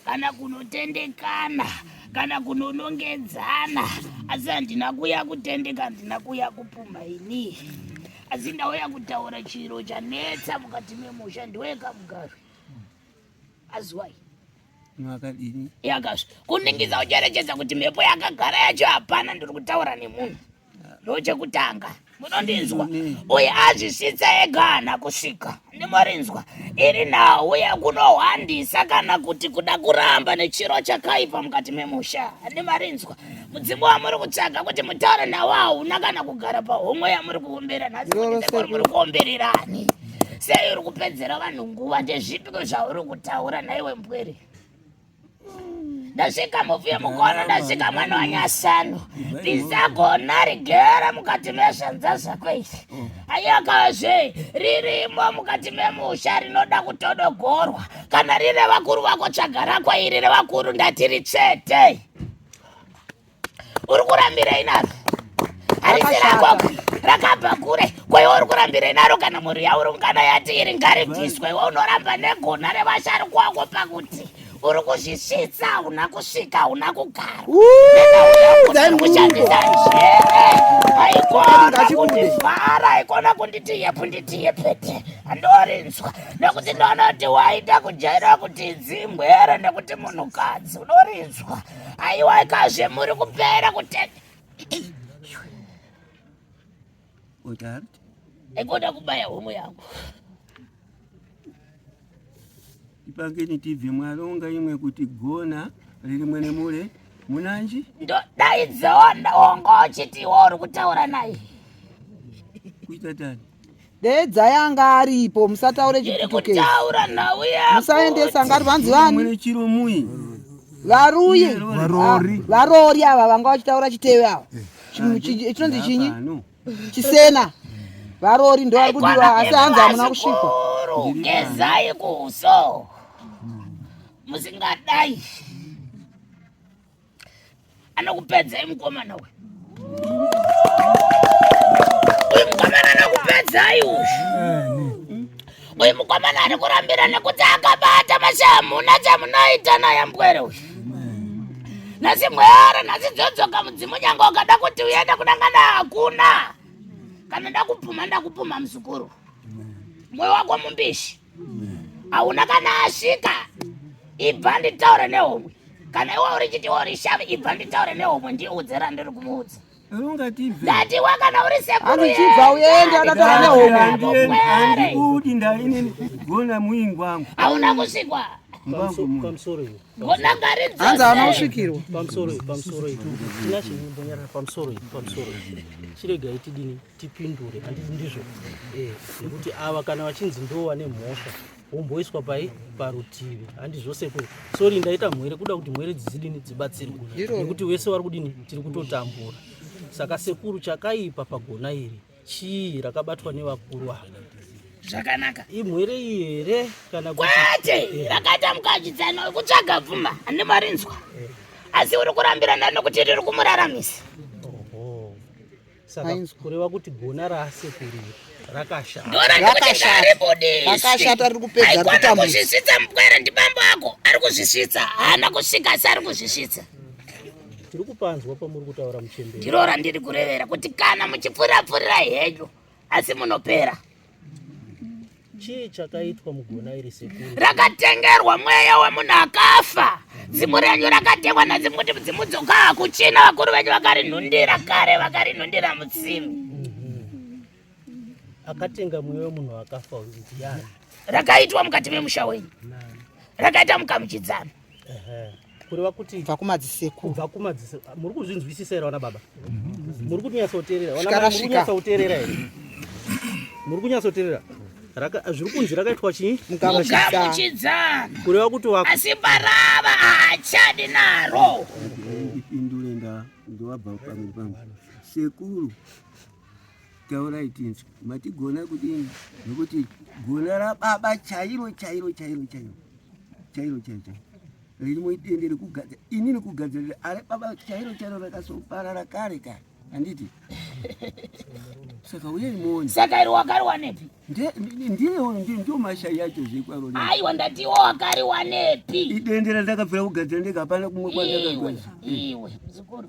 [SPEAKER 10] kana kunotendekana kana kunonongedzana asi handina kuya kutendeka handina kuya kupumha ini asi ndauya kutaura chiro chanetsa mukati memusha ndiweka mugaro azuwai
[SPEAKER 2] Mwakadini?
[SPEAKER 10] Yakazvo kuningisa ucherechedza kuti mhepo yakagara yacho hapana ndiri kutaura nemunhu ndochekutanga munondinzwa uye azvisvitsa ega haana kusvika ndimorinzwa iri nhau yekunohwandisa kana kuti kuda kuramba nechiro chakaipa mukati memusha ndimarinzwa mudzimu wamuri kutsvaga kuti mutaure nawo hauna kana kugara pahomwe yamuri kuombera nhasi kuti sekuru muri kuombererani sei uri kupedzera vanhu nguva ndezvipiko zvauri kutaura nhaiwe mbwere. Ndasvika mhofu yemukono, ndasvika mwana wanyasano. Bvisa gona rigere mukati mezvanza zvako izvi. Ayakazve ririmo mukati memusha rinoda kutodogorwa. Kana riri revakuru vako tsvaga rako iri revakuru ndati ritsvete. Uri kurambirei naro? Harisi rako rakabva kure. Ko iwe uri kurambirei naro kana mhuri yaurungana yati iri ngaribviswe iwe unoramba negona revasharukwa wako pakuti uri kuzvisvitsa hauna kusvika hauna kugara kushandisa njere haikona kundivhara haikona kunditi yepu nditi yepete handorinzwa nekuti ndonoti waita kujaira kuti idzimbwere nekuti munhukadzi unorinzwa aiwa ikazve muri kupera kutenda ikuda kubaya homwe yangu
[SPEAKER 2] Ipangeni tibve mwaronga imwe kuti gona riri mwene mure munanji
[SPEAKER 10] ndodaidzawo wanga uchitiwo uri kutaura naye
[SPEAKER 2] kuita tani
[SPEAKER 3] Deedzai anga aripo musataure chiputukezi.
[SPEAKER 10] Kutaura nhau yako.
[SPEAKER 3] Musaendesa anga ari vanzi vani?
[SPEAKER 2] Mwene chiro mui.
[SPEAKER 3] Varuye.
[SPEAKER 4] Varori.
[SPEAKER 3] Ah, Varori ava vanga vachitaura chitewe ava. Chinonzi chinyi? Chisena. Varori ndo vari kudiwa asi hanzi hamuna kusvikwa.
[SPEAKER 10] Gezai kuuso. Musingadai. Anokupedzai mukomana uyu. Uyu mukomana anokupedzai uyu. Uyu mukomana ari kurambira nekuti akabata mashamuna chamunoita naye mbwere uyu. Nhasi mwere nhasi dzodzoka mudzimu nyange ukada kuti uende kudangana hakuna. Kana ndakupuma ndakupuma muzukuru. Mwoyo wako mumbishi. Hauna kana asvika. Ibva nditaure nehomwe. Kana iwe uri chiti uri shavi ibva nditaure nehomwe ndiudze randiri kumuudza. Ndati iwe kana uri sekuru
[SPEAKER 3] Hanzi chibva uende adataura nehomwe.
[SPEAKER 2] Handibudi ndaini gona muingwangu.
[SPEAKER 10] Hauna kusvikwa.
[SPEAKER 9] Pamusoro iyo.
[SPEAKER 10] Gona ngari dzose.
[SPEAKER 3] Hanzi hauna kusvikirwa.
[SPEAKER 9] Pamusoro iyo, pamusoro iyo. Tina chinyumbonyarara pamusoro iyo, pamusoro iyo. Chiregai tidini tipindure handiti ndizvo. Eh, nekuti ava kana vachinzi ndo vane mhosva womboiswa pai parutivi handizvo sekuru. Sorry ndaita mhwere kuda kuti mhwere dzidini dzibatsirwe nekuti wese wari kudini tiri kutotambura. Saka sekuru chakaipa pagona iri chii rakabatwa nevakuru ava?
[SPEAKER 10] Zvakanaka.
[SPEAKER 9] Imhwere iyi here kana kuti
[SPEAKER 10] Kwete, rakaita mukachidzano kutsvaga pfuma, handimarinzwa. Asi uri kurambirana nekuti riri kumuraramisa.
[SPEAKER 9] Oho. Saka kureva kuti gona raasekuru iri rakashata.
[SPEAKER 10] Ndorandikuti ngaribudiswe.
[SPEAKER 3] Rakashata riri kupedza riri
[SPEAKER 10] Haikona
[SPEAKER 3] kutambudza.
[SPEAKER 10] kuzvisvitsa mupwere ndibambo ako ari kuzvisvitsa haana kusvika asi ari kuzvisvitsa.
[SPEAKER 9] Tiri kupanzwa pamuri kutaura muchembere.
[SPEAKER 10] Ndiro randiri kurevera kuti kana muchipfurira-pfurira henyu asi munopera.
[SPEAKER 9] Chii chakaitwa mugona iri sekuru?
[SPEAKER 10] Rakatengerwa mweya wemunhu akafa. Dzimu renyu rakatengwa nadzimu kuti mudzimu dzoka hakuchina vakuru venyu vakarinhundira kare vakarinhundira mutsimi.
[SPEAKER 9] Akatenga mweya wemunhu akafa uyu ndiani?
[SPEAKER 10] Rakaitwa mukati memusha wenyu. Rakaita mukamuchidzano.
[SPEAKER 9] Ehe. Kureva kuti
[SPEAKER 3] kubva kumadzisekuru.
[SPEAKER 9] Kubva kumadzisekuru. Muri kuzvinzwisisa here vana baba? Muri kunyatsoteerera? Vana
[SPEAKER 3] Svika
[SPEAKER 9] mai muri
[SPEAKER 3] rasvika.
[SPEAKER 9] kunyatsoteerera here? Muri kunyatsoteerera? Raka zviri kunzi rakaitwa chii?
[SPEAKER 10] Mugamuchidzano.
[SPEAKER 9] Kureva kuti wako
[SPEAKER 10] Asi parava haachadi naro.
[SPEAKER 2] Ndipindure nda ndowabva pamwe pangu. Sekuru taurai tinzwe matigona kudini nekuti gona rababa chairo chairo chairo chairo chairo chairo chairo riri muidende rekugadzira inini kugadzirira ari baba chairo chairo rakasoparara kare kare handiti saka uyei muone
[SPEAKER 10] Saka iri wakariwanepi?
[SPEAKER 2] Ndiye ndio mashai yacho zvekwaro
[SPEAKER 10] Aiwa ndatiwo wakariwanepi?
[SPEAKER 2] Idende randakabvira kugadzira ndega hapana kumwe
[SPEAKER 10] Iwe,
[SPEAKER 2] kwandakagadzira.
[SPEAKER 10] iwe muzukuru.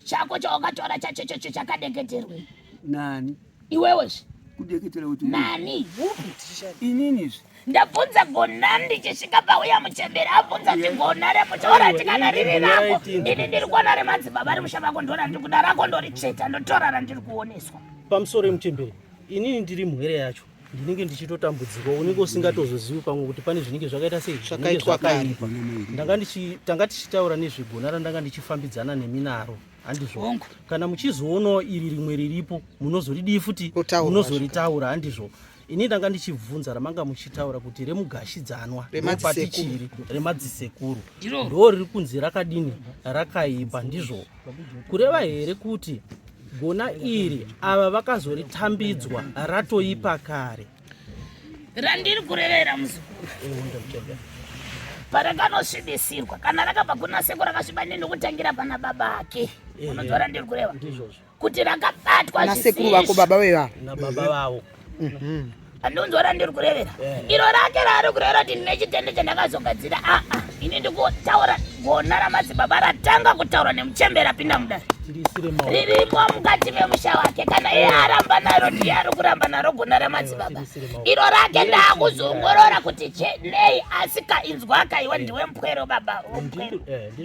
[SPEAKER 10] Chako chawakatora chacho chacho chakadeketerwe.
[SPEAKER 2] Nani?
[SPEAKER 10] Iwewezve.
[SPEAKER 2] Kudeketera kuti
[SPEAKER 10] Nani? Upi?
[SPEAKER 2] Inini zve.
[SPEAKER 10] Ndabvunza gona ndichisvika pauya muchembere abvunza kuti gona remuchaura kana riri rako. Ini ndiri kuona remadzibaba remusha mako ndora ndiri kuda rako ndoritsveta ndotora randiri kuoneswa.
[SPEAKER 9] Pamusoro yemuchembere. Inini ndiri mhwere yacho. Ndinenge ndichitotambudzikwa unenge usingatozozivi pamwe kuti pane zvinenge zvakaita sei zvinenge
[SPEAKER 3] Zvakaitwa kare.
[SPEAKER 9] zvakaipa. Ndanga ndichi tanga tichitaura nezvegona randanga ndichifambidzana nemi naro. Handizvo. Kana muchizoonawo iri rimwe riripo munozoridii futi
[SPEAKER 3] Rotaurwa
[SPEAKER 9] munozoritaura handizvo. Ini ndanga ndichibvunza ramanga muchitaura kuti remugashidzanwa
[SPEAKER 3] Remadzisekuru.
[SPEAKER 9] ndopatichiri remadzisekuru ndo riri kunzi rakadini rakaipa ndizvo kureva here kuti gona iri ava vakazoritambidzwa ratoipa kare
[SPEAKER 10] Randiri kurevera muzukuru parakanosvibisirwa kana rakabva kuna sekuru rakasviba nenokutangira pana baba ake, unonzwa randiri kureva kuti rakabatwa
[SPEAKER 3] Nasekuru vako baba vevavo.
[SPEAKER 9] Nababa vavo.
[SPEAKER 10] Andinzwa randiri kurevera iro rake raari kurevera kuti ndine chitende chandakazogadzira. Aa, ini ndikutaura gona ramadzibaba ratanga kutaura nemuchembera pinda mudare
[SPEAKER 9] Tirisire maoko.
[SPEAKER 10] Ririmo mukati memusha wake. Kana iye aramba naro, ndiye ari kuramba naro gona ramadzibaba iro rake. Ndaakuzoongorora kuti nei, asi kainzwa kaiwa ndiwe mupwero baba mupwero.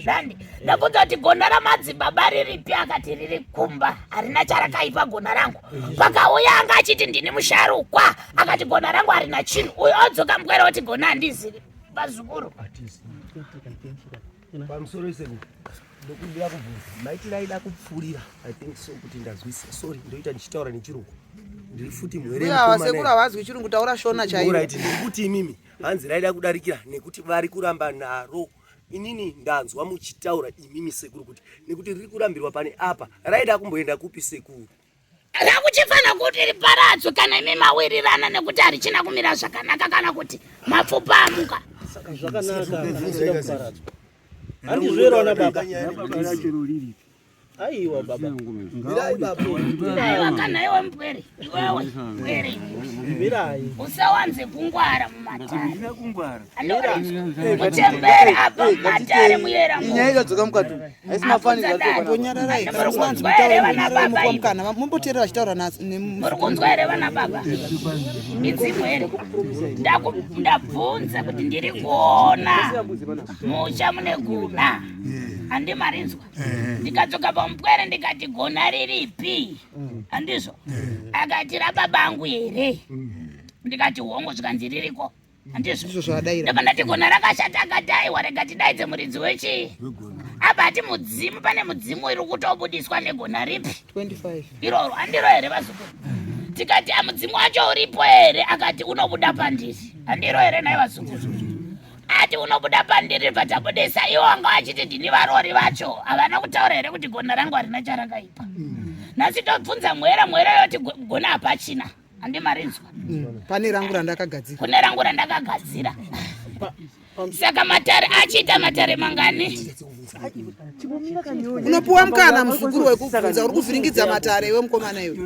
[SPEAKER 10] Dandi ndabvunza kuti gona ramadzibaba riripi, akati riri kumba, harina charakaipa gona rangu. Pakauya anga achiti ndini musharukwa, akati gona rangu harina chinhu. Uyo odzoka mupwero oti gona handizivi, vazukuru.
[SPEAKER 11] Pamusoro isekuru, ndokumbira kubvunza. Maiti raida kupfuurira, I think so kuti ndazwisa. Sorry, ndoita ndichitaura nechirungu, ndiri futi mwere.
[SPEAKER 3] Uye ava sekuru havazwi chirungu, taura Shona chaiyo.
[SPEAKER 11] Alright, ndiri kuti imimi hanzi raida kudarikira nekuti vari kuramba naro. Inini ndanzwa muchitaura imimi sekuru kuti nekuti riri kurambirwa pane apa, raida kumboenda kupi sekuru?
[SPEAKER 10] Rakuchifanira kuti riparadzwe kana imi mawirirana nekuti harichina kumira zvakanaka kana kuti mapfupa amuka.
[SPEAKER 9] Zvakanaka kana richida kuparadzwa, handizvo here vana baba? Aiwa baba.
[SPEAKER 10] Aiwa, kana iwe mupwere, iwewe mpwere,
[SPEAKER 9] Mirai.
[SPEAKER 10] usawanze kungwara mumatare.
[SPEAKER 2] Kungwara.
[SPEAKER 10] Muchembere apa mumatare muyera.
[SPEAKER 12] Inyaya ikadzoka mukati haisi mafanirwa.
[SPEAKER 3] Mbonyararai kana
[SPEAKER 10] Muri
[SPEAKER 3] musina
[SPEAKER 10] kunzwa here vana
[SPEAKER 3] mutaure,
[SPEAKER 10] baba
[SPEAKER 3] mupuwa
[SPEAKER 10] imi?
[SPEAKER 3] mukana mumboteerera vachitaura.
[SPEAKER 10] Muri kunzwa here vana baba? Midzimu here? Ndabvunza kuti ndiri kuona musha mune gona, handimarinzwa. Ndikadzoka pamupwere ndikati gona riripi, handizvo? Akati rababa angu here? Ndikati hongu, zvikanzi ririko, handizvo?
[SPEAKER 3] Ndizvo zvavadaira.
[SPEAKER 10] Ndobva ndati gona rakashata, akati aiwa, rega tidaidze muridzi wechii. Abva ati mudzimu, pane mudzimu iri kutobudiswa negona ripi?
[SPEAKER 3] 25.
[SPEAKER 10] Iroro handiro here vazukuru? Tikati amudzimu wacho uripo here? Akati unobuda pandiri, handiro here nai vazukuru? Ati unobuda pandiri, bva tabudisa. Iwo wanga vachiti ndini varori vacho, havana kutaura here kuti gona rangu harina charakaipa? Nhasi tobvunza mwera, mwera yoti gona hapachina, handimarinzwa?
[SPEAKER 3] Pane rangu randakagadzira.
[SPEAKER 10] Kune rangu randakagadzira. Saka matare achiita matare mangani?
[SPEAKER 3] Unopuwa mukana muzukuru wekubvunza. Uri kuvhiringidza matare iwe mukomana iwe.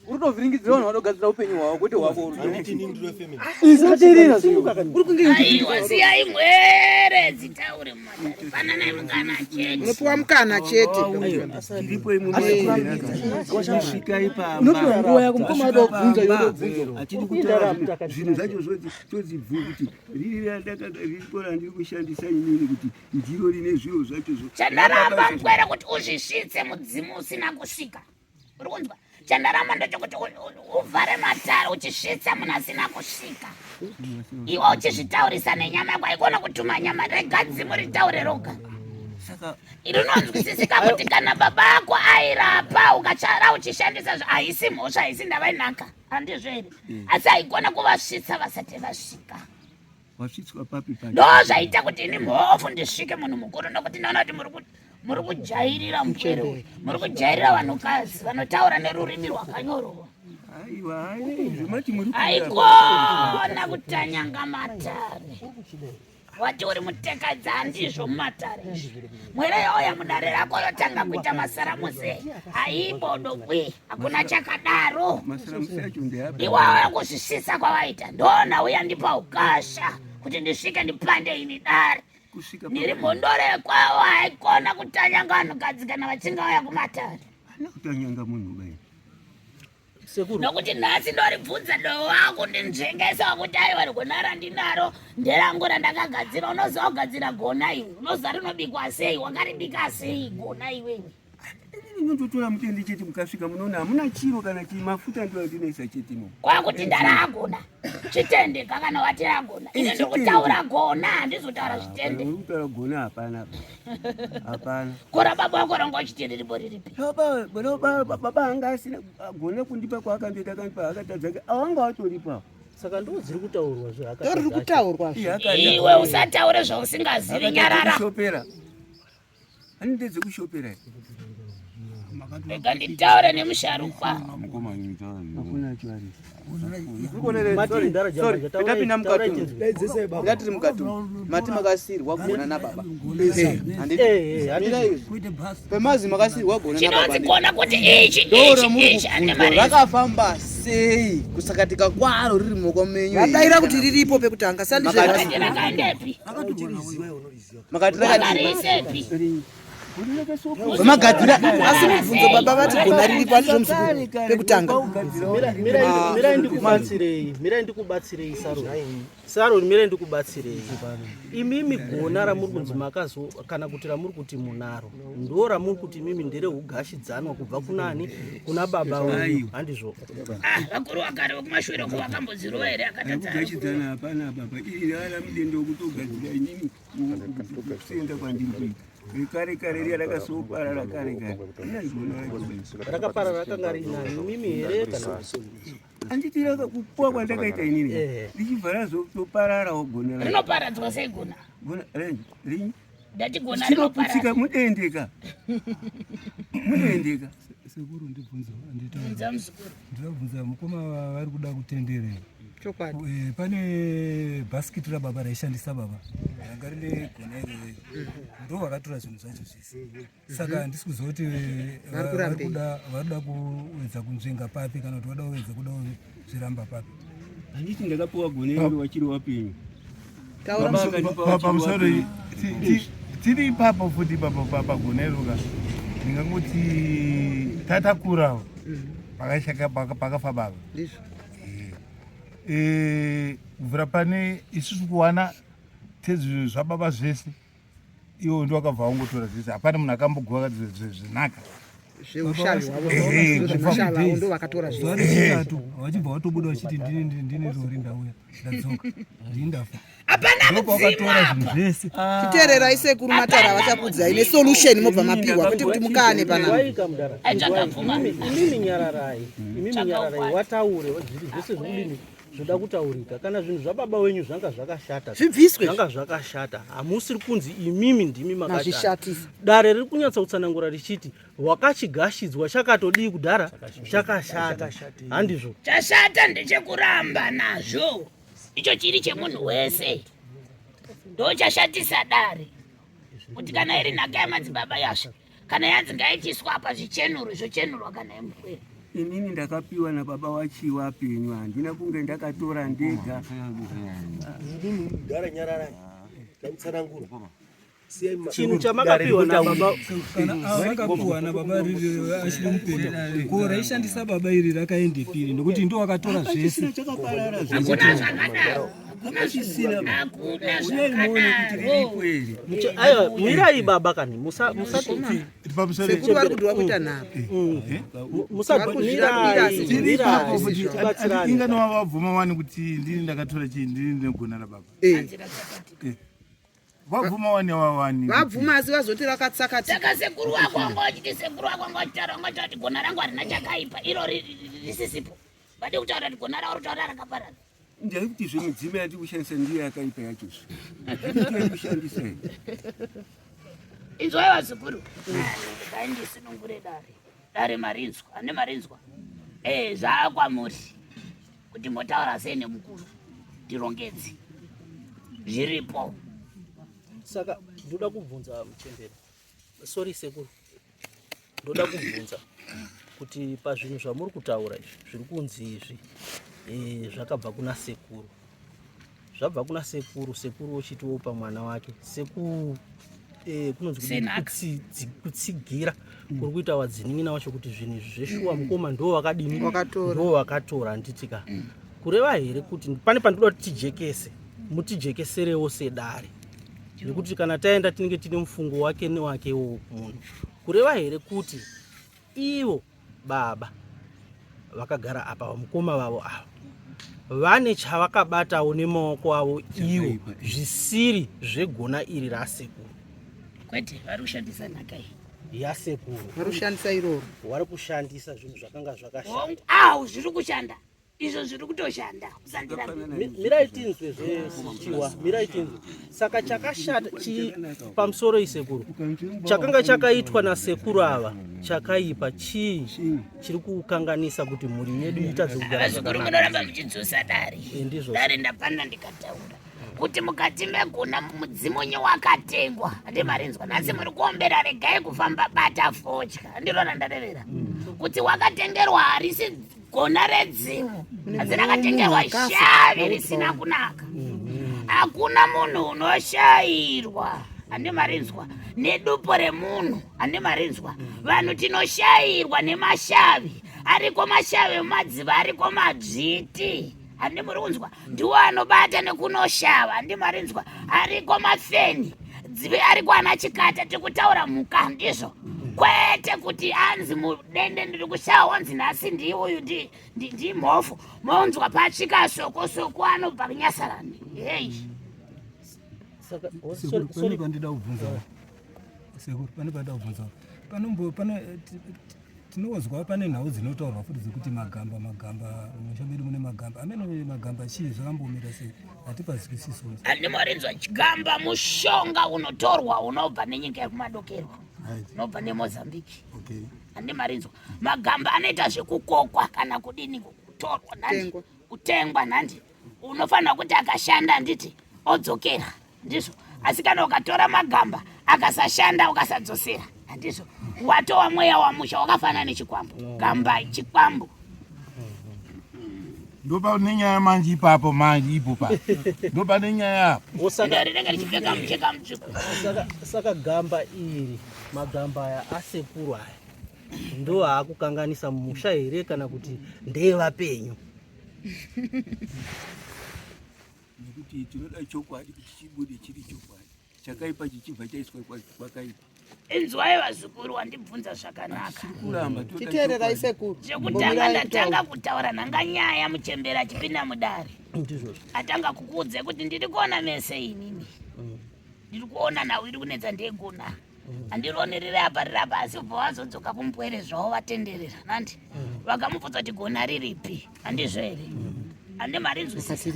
[SPEAKER 12] Uri kutovhiringidzira vanhu vanogadzira upenyu hwavo kwete hwako. Isateerera.
[SPEAKER 10] Aiwa, siyai mwere dzitaure mumatare, pananai mukana chete.
[SPEAKER 3] Unopuwa mukana chete.
[SPEAKER 2] Tiripo imwe svikai.
[SPEAKER 12] Unopiwa nguva yako, mukoma wada kubvunza, iwe wodobvunza.
[SPEAKER 2] Hatidi kutaura zvinhu zvacho todzibvunza kuti riri riripo randiri kushandisa inini kuti ndiro rine zviro zvacho
[SPEAKER 10] Chandaramba mupwere kuti uzvisvitse mudzimu usina kusvika, uri kunzwa? Chandaramba ndechekuti uvhare matare uchisvitsa munhu asina kusvika, iwe uchizvitaurisa nenyama yako. Haikona kutuma nyama, rega dzimu ritaure roga.
[SPEAKER 2] Saka
[SPEAKER 10] Rinonzwisisika kuti kana baba ako airapa ukachara uchishandisa haisi mhosva, haisi ndavainaka, handizvo here? Asi haikona kuvasvitsa vasati vasvika.
[SPEAKER 2] Wasvitswa papi pa?
[SPEAKER 10] Ndo zvaita kuti ini mhofu ndisvike munhu mukuru, nokuti ndaona kuti muri kujairira mupwere uyu, muri kujairira vanhukadzi vanotaura nerurimi rwakanyorwa.
[SPEAKER 2] Aiwa, zvemati muri.
[SPEAKER 10] Haikona kutanyanga matare. Wati uri mutekadzi, handizvo? Mumatare izvi mwere yoya mudare rako yotanga kuita masaramusi, haibodobwi, hakuna chakadaro.
[SPEAKER 2] Masaramusi acho ndeapi?
[SPEAKER 10] Iwawa kuzvisvitsa kwavaita, ndona uya ndipa ukasha kuti ndisvike ndipande ini dare.
[SPEAKER 2] Kusvika
[SPEAKER 10] Ndiri mhondoro yekwavo, haikona kutanyanga vanhukadzi kana vachinge vauya kumatare.
[SPEAKER 2] Kutanyanga munhu bai.
[SPEAKER 9] Sekuru.
[SPEAKER 10] Nokuti nhasi ndoribvunza dowo wako ndinzvengesa wakuti aiwa, gona randinaro nderangu randakagadzira. Unoziva kugadzira gona iwe? Unoziva rinobikwa sei? Wakaribika sei gona iwewe?
[SPEAKER 2] Inondotora mutende chete mukasvika munoona hamuna chiro kana chii mafuta ndiwo andinoisa chete imomo.
[SPEAKER 10] Kwakuti ndaragona chitende kana wati ragona ini
[SPEAKER 2] Eh,
[SPEAKER 10] ndikutaura gona handizotaura zvitende.
[SPEAKER 2] Uri kutaura gona hapana. Hapana.
[SPEAKER 10] Kora baba wako ranga uchiti riripo riripi?
[SPEAKER 2] Baba baba baba anga asina gona kundipa kwaakandoita akandipa akatadza awanga watoripa.
[SPEAKER 9] Saka ndo dziri kutaurwa zve
[SPEAKER 3] Ndo riri kutaurwa zve.
[SPEAKER 10] Iwe usataure zvausingazivi nyarara.
[SPEAKER 2] Kushopera. Ani ndedzekushopera.
[SPEAKER 10] Rega nditaure nemusharukwa.
[SPEAKER 12] Tapinda mukati ngatiri mukati mati makasirwa gona nababa pemazi makasirwa gona
[SPEAKER 10] Chinonzi gona kuti ichi
[SPEAKER 12] ndoro
[SPEAKER 10] ichi
[SPEAKER 12] muri
[SPEAKER 10] ichi ane
[SPEAKER 12] kubvunzwa
[SPEAKER 10] mari.
[SPEAKER 12] rakafamba sei kusakatika kwaro riri mumaoko menyu
[SPEAKER 3] Vadaira kuti riripo pekutanga
[SPEAKER 12] Makati-
[SPEAKER 10] Rakaendepi?
[SPEAKER 12] Makati
[SPEAKER 10] Wakariisepi?
[SPEAKER 12] Vamagadzira
[SPEAKER 3] Asi mubvunzo baba vati gona riripo handizvo muzukuru pekutanga.
[SPEAKER 9] Mirai ndikubatsirei, mirai ndikubatsirei Saroni. Saroni mirai ndikubatsirei. Imimi gona ramuri kunzi makazo kana kuti ramuri kuti munaro ndo ramuri kuti imimi nderehugashidzanwa kubva kunani kuna baba wenyu handizvo.
[SPEAKER 10] Ah, vakuru vakare vekumashure uko vakambodzirova here akatadza.
[SPEAKER 2] Kugachidzana hapana baba. Iri rara mudende wekutogadzira inini kusenda kwandiri kuita. Rekare kare riya rakasoparara kare kare.
[SPEAKER 9] Rakaparara rakanga rinani imimi here kana
[SPEAKER 2] Handiti rakakupuwa kwandakaita inini. Richibva razotopararawo gona racho.
[SPEAKER 10] Rinoparadzwa sei gona?
[SPEAKER 2] Gona renyu rinyi.
[SPEAKER 10] Ndati gona
[SPEAKER 2] Chinoputsika
[SPEAKER 10] rinoparadzwa.
[SPEAKER 2] mudendeka. Mudendeka.
[SPEAKER 7] Sekuru ndibvunzo
[SPEAKER 10] Bvunza muzukuru.
[SPEAKER 7] ndinobvunza mukoma vari kuda kutenderera
[SPEAKER 3] Chokwadi.
[SPEAKER 7] Pane bhasikiti rababa raishandisa baba ranga rine gona iroro ndo vakatora zvinhu zvacho zvese saka handisi kuziva kuti
[SPEAKER 3] Vari kurambei.
[SPEAKER 7] vari kuda kuedza kunzvenga papi kana kuti vada kuedza kuda zviramba papi
[SPEAKER 2] Handiti ndakapuwa gona iro wachiri wapenyu.
[SPEAKER 3] Taura
[SPEAKER 2] Baba akanipa wachiri
[SPEAKER 4] pamusoro
[SPEAKER 2] wapenyu.
[SPEAKER 4] tiri ipapo futi ipapo pagona iroka ndingangoti tatakurawo pakashaka pakafa baba
[SPEAKER 3] Ndizvo.
[SPEAKER 4] Kubvira pane isusu kuwana tezvi zvababa zvese iwo ndo akabva wangotora zvese hapana munhu akamboguva zvenaka
[SPEAKER 3] Zveushavi hwavo
[SPEAKER 4] Ehe,
[SPEAKER 3] zveushavi hwavo ndo vakatora
[SPEAKER 7] Zuva
[SPEAKER 3] zvese.
[SPEAKER 7] rechitatu vachibva vatobuda vachiti ndini rori ndauya ndadzoka ndini ndafa
[SPEAKER 10] Hapana
[SPEAKER 7] ndopavakatora zvinhu zvese
[SPEAKER 3] Chiteererai sekuru mataura avachakuudzai nesolution mobva mapiwa kwete kuti mukane panapa.
[SPEAKER 9] Inzwai mudara. Inzwai. Imimi nyararai. Imimi nyararai wataure zviri zvese zvekudini zvoda kutaurika kana zvinhu zvababa wenyu zvanga zvakashata
[SPEAKER 3] Zvibviswe.
[SPEAKER 9] zvanga zvakashata hamusiri kunzi imimi ndimi makashata
[SPEAKER 3] Mazvishatisa.
[SPEAKER 9] dare riri kunyatsa kutsanangura richiti wakachigashidzwa chakatodii kudhara chakashata handizvo
[SPEAKER 10] Chashata ndechekuramba nazvo. Icho chiri chemunhu wese. Ndochashatisa dare. Kuti kana iri nhaka yamadzibaba yazvo kana yanzi ngaichiswa apa zvichenurwe zvochenurwa kana yemupwere.
[SPEAKER 2] Inini ndakapiwa nababa wachiwa penyu handina kunge ndakatora ndega.
[SPEAKER 11] Inini mudhara nyararai ndamutsanangura
[SPEAKER 9] Chinhu chamakapiwa nababa
[SPEAKER 7] kana vakapiwa nababa riri achiri mupenyu ko raishandisa baba iri rakaendepiri nekuti ndo vakatora zvese
[SPEAKER 2] Chakaparara
[SPEAKER 10] Hakuna zvakadaro.
[SPEAKER 2] Hakuna
[SPEAKER 10] Hakuna
[SPEAKER 2] Uyai muone kuti riripo here.
[SPEAKER 9] Aiwa mirai baba kani musati
[SPEAKER 3] Sekuru vari kuti vakuita nharo.
[SPEAKER 4] Tiri ipapo futi ingano vabvuma wani kuti ndini ndakatora chii ndini ndinegona rababa vabvuma wani wawani
[SPEAKER 3] Vabvuma asi vazoti rakatsakatika.
[SPEAKER 10] Saka sekuru wako wanga wachiti sekuru wako wanga wachitaura wanga wachitaura kuti gona rangu harina chakaipa iro risisipo. Vade kutaura kuti gona ravo ritaura rakaparara.
[SPEAKER 2] Ndaikuti zvemudzima yatiri kushandisa ndiyo yakaipa yacho. Zve. Kushandisa here.
[SPEAKER 10] Inzwai vazukuru. Regai ndisunungure dare. Dare marinzwa, ane marinzwa. Eh, zvaakwamuri kuti motaura sei nemukuru. Tirongedze. Zviripo.
[SPEAKER 9] Saka ndoda kubvunza muchembere. Sorry sekuru. Ndoda kubvunza kuti pazvinhu zvamuri kutaura izvi zviri kunzi izvi zvakabva kuna sekuru. Zvabva kuna sekuru, sekuru ochiti wopa mwana wake. Seku kunonzi kudini?
[SPEAKER 10] Senhaka.
[SPEAKER 9] Kutsigira kuri kuita wadzinin'ina wacho kuti zvinhu izvi zveshuwa mukoma ndo wakadini ndo wakatora handiti ka kureva here kuti pane pandinoda kuti tijekese mutijekeserewo sedare nekuti kana taenda tinenge tine mufungo wake newakewo munhu kureva here kuti Ivo baba vakagara apa vamukoma vavo ava vane chavakabatawo nemaoko avo ivo zvisiri zvegona iri rasekuru.
[SPEAKER 10] Kwete, vari kushandisa nhaka iyi
[SPEAKER 9] yasekuru.
[SPEAKER 3] Vari kushandisa iroro.
[SPEAKER 9] Vari kushandisa zvinhu zvakanga zvakashata.
[SPEAKER 10] Awu zviri kushanda. Izvo zviri kutoshanda.
[SPEAKER 9] Mirai tinzwe zvesichiwa. Mirai tinzwe. Saka chakashata chi pamusoro isekuru. Chakanga chakaitwa nasekuru ava chakaipa chii chiri kukanganisa kuti mhuri yedu itadze kugara
[SPEAKER 10] zvakanaka. Munoramba muchidzosa dare.
[SPEAKER 9] Eh,
[SPEAKER 10] dare ndapanda ndikataura kuti mukati megona mudzimunyi wakatengwa handimarinzwa nhasi muri kuombera regai kufamba bata fodya ndiro randarevera kuti wakatengerwa harisi gona redzimu asi rakatengerwa shavi risina kunaka hakuna munhu unoshayirwa handimarinzwa nedupo remunhu handimarinzwa vanhu tinoshayirwa nemashavi ariko mashavi emadziva ariko madzviti handi muri kunzwa ndiwo anobata nekunoshava handi marinzwa ariko mafeni dzive ariko ana chikata tiri kutaura mhuka ndizvo kwete kuti anzi mudende ndiri kushava wanzi nhasi ndiuyu ndimhofu monzwa patsvika soko soko anobva kunyasarani hei
[SPEAKER 7] Sekuru, pane pandida kubvunza. Sekuru, pane pandida kubvunza. Panombo pane tinozwa pane nhau dzinotaurwa futi dzekuti magamba magamba mumusha medu mune magamba amene magamba chii zvakambomira sei hatipazwisisi
[SPEAKER 10] andimorinzwa chigamba mushonga unotorwa unobva nenyika yekumadokero unobva nemozambique andimarinzwa magamba anoita zvekukokwa kana kudini kutorwa nhandi kutengwa nhandi unofanira kuti akashanda handiti odzokera ndizvo asi kana ukatora magamba akasashanda ukasadzosera handizvo watowa mweya wamusha wakafanana nechikwambo gamba chikwambo
[SPEAKER 4] ndopane nyaya manje ipapo manje ipo pa ndopane nyaya apo
[SPEAKER 10] rinenge richipfeka mucheka mutsvuku
[SPEAKER 9] saka gamba iri magamba aya asekuru aya ndo aakukanganisa musha here kana kuti ndeevapenyu
[SPEAKER 2] nekuti tinoda chokwadi kuti chibude chiri chokwadi chakaipa chichibva chaiswa kwakaipa
[SPEAKER 10] inzwai vazukuru wandibvunza zvakanaka
[SPEAKER 3] chiteererai sekuru
[SPEAKER 10] chekutanga ndatanga kutaura nhanga nyaya muchembera achipinda mudare atanga kukuudze kuti ndiri kuona mese inini mm. ndiri kuona nhau iri kunetsa ndegona handironi riri apa riri apa asi ubva vazodzoka kumupwere zvavo vatenderera nandi vakamubvunza kuti gona riripi handizvo here handi mari nzwisisa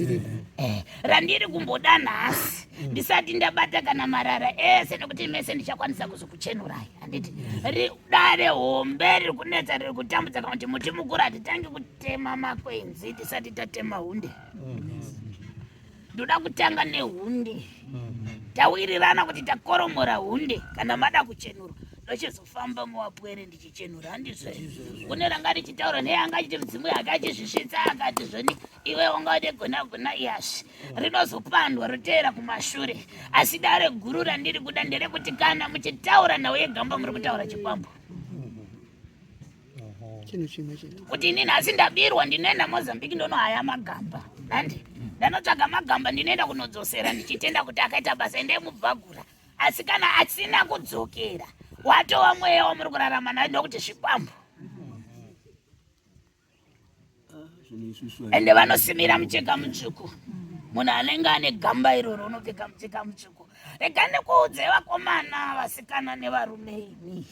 [SPEAKER 10] eh, randiri kumboda nhasi ndisati ndabata kana marara ese nekuti mese ndichakwanisa kuzokuchenurai handiti dare hombe riri kunetsa riri kutambudza kana kuti muti mukuru hatitangi kutema makwenzi tisati tatema hunde ndoda kutanga nehunde tawirirana kuti takoromora hunde kana mada kuchenurwa ndochizofamba muwapwere ndichichenura handizvo kune ranga richitaura neye anga achiti mudzimu yake achizvisvitsa akati zvoni iwe wanga ude gona gona iyazvi rinozopandwa roteera kumashure asi dare guru randiri kuda nderekuti kana muchitaura nhau yegamba muri kutaura chikwambo
[SPEAKER 3] chinhu chimwe chete
[SPEAKER 10] kuti ini nhasi ndabirwa ndinoenda mozambique ndonohaya magamba nandi ndanotsvaga magamba ndinoenda kunodzosera ndichitenda kuti akaita basa endei mubvagura asi kana asina kudzokera watova mweya wamuri kurarama nayo ndokuti zvikwambo ende vanosimira mucheka mutsvuku munhu anenge ane gamba iroro unopfeka mucheka mutsvuku rega ndikuudze vakomana vasikana nevarume imi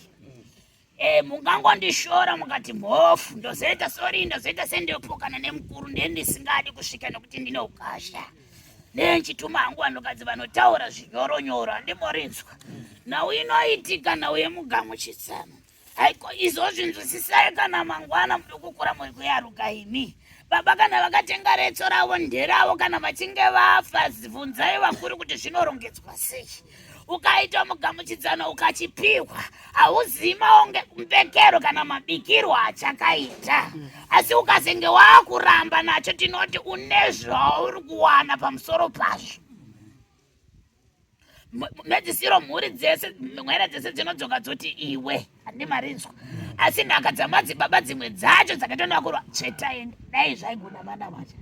[SPEAKER 10] Eh, mungangondishora mukati mhofu ndozoita sori ndozoita sendopokana nemukuru ndendisingadi kusvika nekuti ndine ukasha nenchituma hangu vanhukadzi vanotaura zvinyoronyoro handimorinzwa nhau inoitika nhau yemugamuchitsano haiko izozvinzwisisai kana mangwana muri kukura muri kuyaruka imi baba kana vakatenga retso ravo nderavo kana vachinge vafa bvunzai vakuru kuti zvinorongedzwa sei ukaitwa mugamuchidzano ukachipihwa hauzivi maonge mbekero kana mabikirwo achakaita asi ukazenge waakuramba nacho tinoti une zvauri kuwana pamusoro pazvo mhedzisiro mhuri dzese mhwere dzese dzinodzoka dzoti iwe handi marinzwa asi nhaka dzamadzibaba dzimwe dzacho dzakaita nevakurwa tsvetai dai zvaigona vana vacho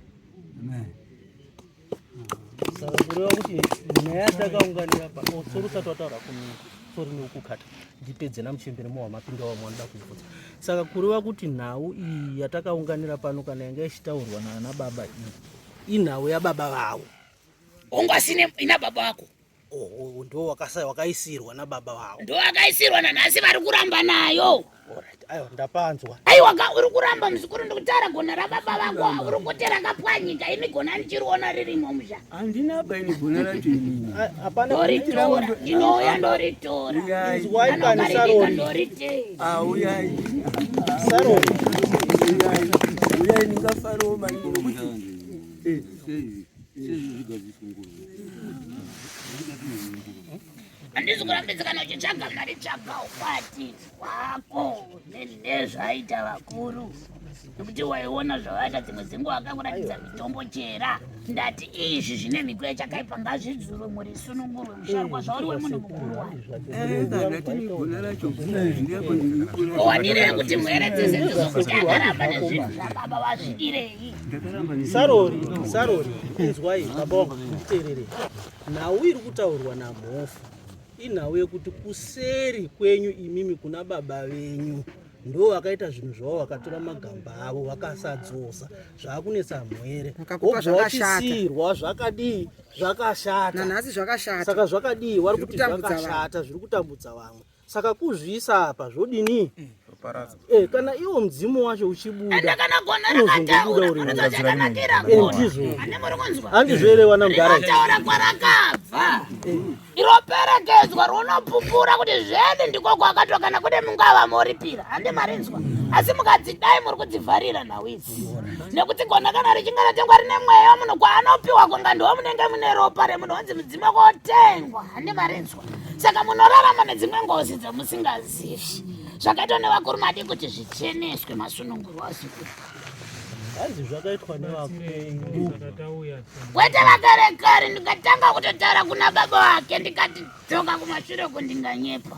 [SPEAKER 9] saka kureva kuti nyaya yatakaunganira pa oh, sori usati wataura kumira Sorry nekukata ndipedze namuchembere mowa mapinda wamwe vanoda kubvunza. Saka kureva kuti nhau iyi yatakaunganira pano kana yanga ichitaurwa naana baba iyi inhau yababa vavo.
[SPEAKER 10] Ungwasine ina baba vako.
[SPEAKER 9] Oh, ndo wakaisirwa nababa vavo.
[SPEAKER 10] Ndo wakaisirwa nanhasi vari kuramba nayo.
[SPEAKER 9] Alright, aiwa ndapanzwa.
[SPEAKER 10] Aiwa ka uri kuramba muzukuru ndikutaura gona rababa vako uri kuti rakapwanyika ini gona ndichiriona ririmo musha.
[SPEAKER 2] Handina apa ini gona racho ini.
[SPEAKER 9] Hapana
[SPEAKER 10] ndoritora ndinouya ndoritora.
[SPEAKER 9] Inzwai kani Saroni.
[SPEAKER 10] Ndoritenga.
[SPEAKER 2] Ah, uyai.
[SPEAKER 9] Saroni.
[SPEAKER 2] Uyai. Uyai ndingafarawo maningi nokuti eh
[SPEAKER 10] Handisi kurambidza kana uchitsvaga mari tsvaga ukwati hwako nezvaita vakuru nekuti waiona zvavaita dzimwe dzenguva akakuratidza mitombo chera ndati izvi zvine mhiko yachakaipa ngazvidzurwe mhuri isunungurwe musharukwa zvauri wemunhu mukuru wawanirei kuti mhere dzese dzizokuti akaramba nezvinhu zvababa vazvidirei
[SPEAKER 9] Sarori, sarori, inzwai baba wangu nditeerere. Nhau iri kutaurwa namhofu inhau yekuti kuseri kwenyu imimi kuna baba venyu ndo vakaita zvinhu zvavo vakatora magamba avo vakasadzosa zvaakunetsa mhwere
[SPEAKER 3] Vakakupa zvakashata.
[SPEAKER 9] wachisiirwa zvakadii zvakashata
[SPEAKER 3] Nanhasi zvakashata.
[SPEAKER 9] Saka zvakadii vari kuti
[SPEAKER 3] Zviri kutambudza vanhu.
[SPEAKER 9] zvakashata zviri kutambudza vamwe saka kuzviisa apa zvodini Eh, kana iwo mudzimu wacho uchibuda unozongobuda uri ndizvo handizvo here wana mudhara
[SPEAKER 10] rinotaura kwarakabva iroperekedzwa runopupura kuti zvedi ndiko kwakatwa kana kune mungava moripira handi marinzwa asi mukadzidai muri kudzivharira nhau idzi nekuti gona kana richinge ratengwa rine mweya wemunhu kwaanopiwa kunga ndiwo munenge mune ropa remunhu wanzi mudzimu kotengwa handi marinzwa saka munorarama nedzimwe ngozi dzamusingazivi zvakaitwa nevakuru madi kuti zvicheneswe masunungurwa azukuru
[SPEAKER 9] hanzi zvakaitwa nevakuru
[SPEAKER 10] kwete vakare kare ndikatanga kutotaura kuna baba vake ndikati dzoka kumashure uko ndinganyepa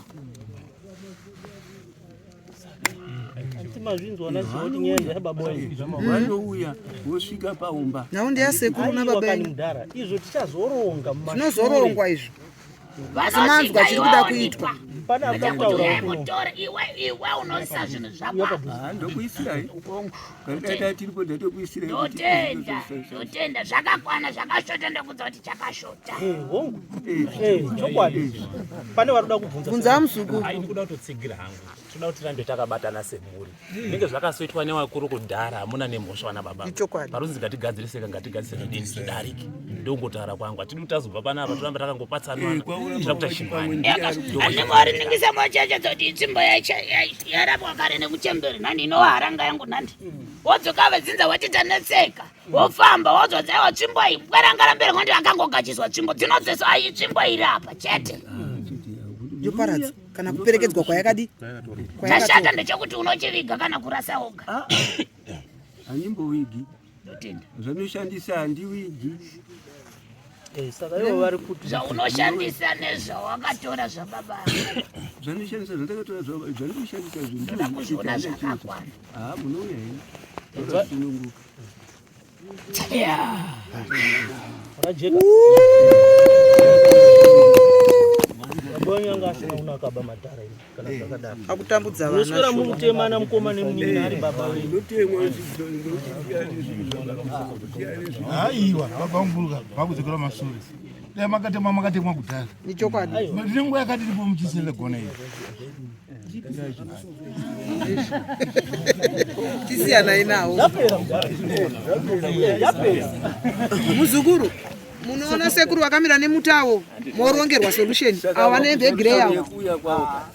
[SPEAKER 9] Hanti mazvinzwa naziva kuti nyaya ndeyababa wenyu
[SPEAKER 2] vanouya vosvika paumba
[SPEAKER 3] Nhau ndeyasekuru nababa
[SPEAKER 9] Aiwa kani
[SPEAKER 3] enyu.
[SPEAKER 9] mudhara izvo tichazoronga mumashure.
[SPEAKER 3] Zvinozorongwa izvo. Asi manzwa chiri kuda kuitwa.
[SPEAKER 9] Pane akuda kutaura kuno.
[SPEAKER 10] mutore iwe iwe unoisa zvinhu zvako
[SPEAKER 2] ndokuisirai kana dai tiripo ndatokuisirai
[SPEAKER 10] ndotenda ndotenda zvakakwana zvakashota ndokudza kuti chakashota
[SPEAKER 9] Hongu. Eh, chokwadi. Pane vari kuda kubvunza.
[SPEAKER 3] Bvunza muzukuru.
[SPEAKER 13] Ai, ndikuda kutotsigira hangu tinoda kuti tirambe takabatana semhuri zvinenge zvakasoitwa nevakuru kudhara hamuna nemhosva vana baba
[SPEAKER 3] Ichokwadi.
[SPEAKER 13] parunzi ngatigadziriseka ngatigadzirise zvidini zvidarike ndongotaura kwangu hatidi kuti tazobva panapa toramba takangopatsanana tinoda kuita chimhani
[SPEAKER 10] andimwariningisa mochechedzo kuti itsvimbo yarapwa kare nekuchemberi nhandi inoharanga yangu nhandi wodzoka vedzinza wati tanetseka wofamba wozodzaiwa tsvimbo iyi bweranga ramberi ngondi akangogachiswa tsvimbo dzinodzeswa ai tsvimbo iri apa chete
[SPEAKER 3] Yoparadzwa kana kuperekedzwa kwayakadi.
[SPEAKER 10] Chashata ndechekuti unochiviga kana kurasa woga.
[SPEAKER 2] Handimbowigi.
[SPEAKER 10] Ndotenda.
[SPEAKER 2] Zvanoshandisa handiwigi.
[SPEAKER 9] Eh, saka ivo vari kuti
[SPEAKER 10] Zvaunoshandisa nezvawakatora zvababa.
[SPEAKER 2] Zvanoshandisa zvandakatora zvandinoshandisa
[SPEAKER 10] Ndoda kuzviona zvakakwana.
[SPEAKER 2] Ah, munouya henyu. Takasununguka.
[SPEAKER 9] Rajeka. Baba wenyu anga asina kunaka ba madhara imi kana zvakadaro.
[SPEAKER 3] Akutambudza vana.
[SPEAKER 9] Munoswera mukutemana mukoma nemunin'ina ari baba wenyu.
[SPEAKER 4] Haiwa, baba vangu vakudzokera masure. Dai makatemwa makatemwa kudhara.
[SPEAKER 3] Ichokwadi.
[SPEAKER 4] Ndine nguva yakati ndipo muchisele gona iyi.
[SPEAKER 3] Chisiyanai nawo. Muzukuru, munoona sekuru vakamira nemutawo morongerwa solution. Ava nehembe yegrey avo.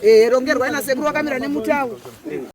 [SPEAKER 3] Eh, rongerwai nasekuru vakamira nemutawo.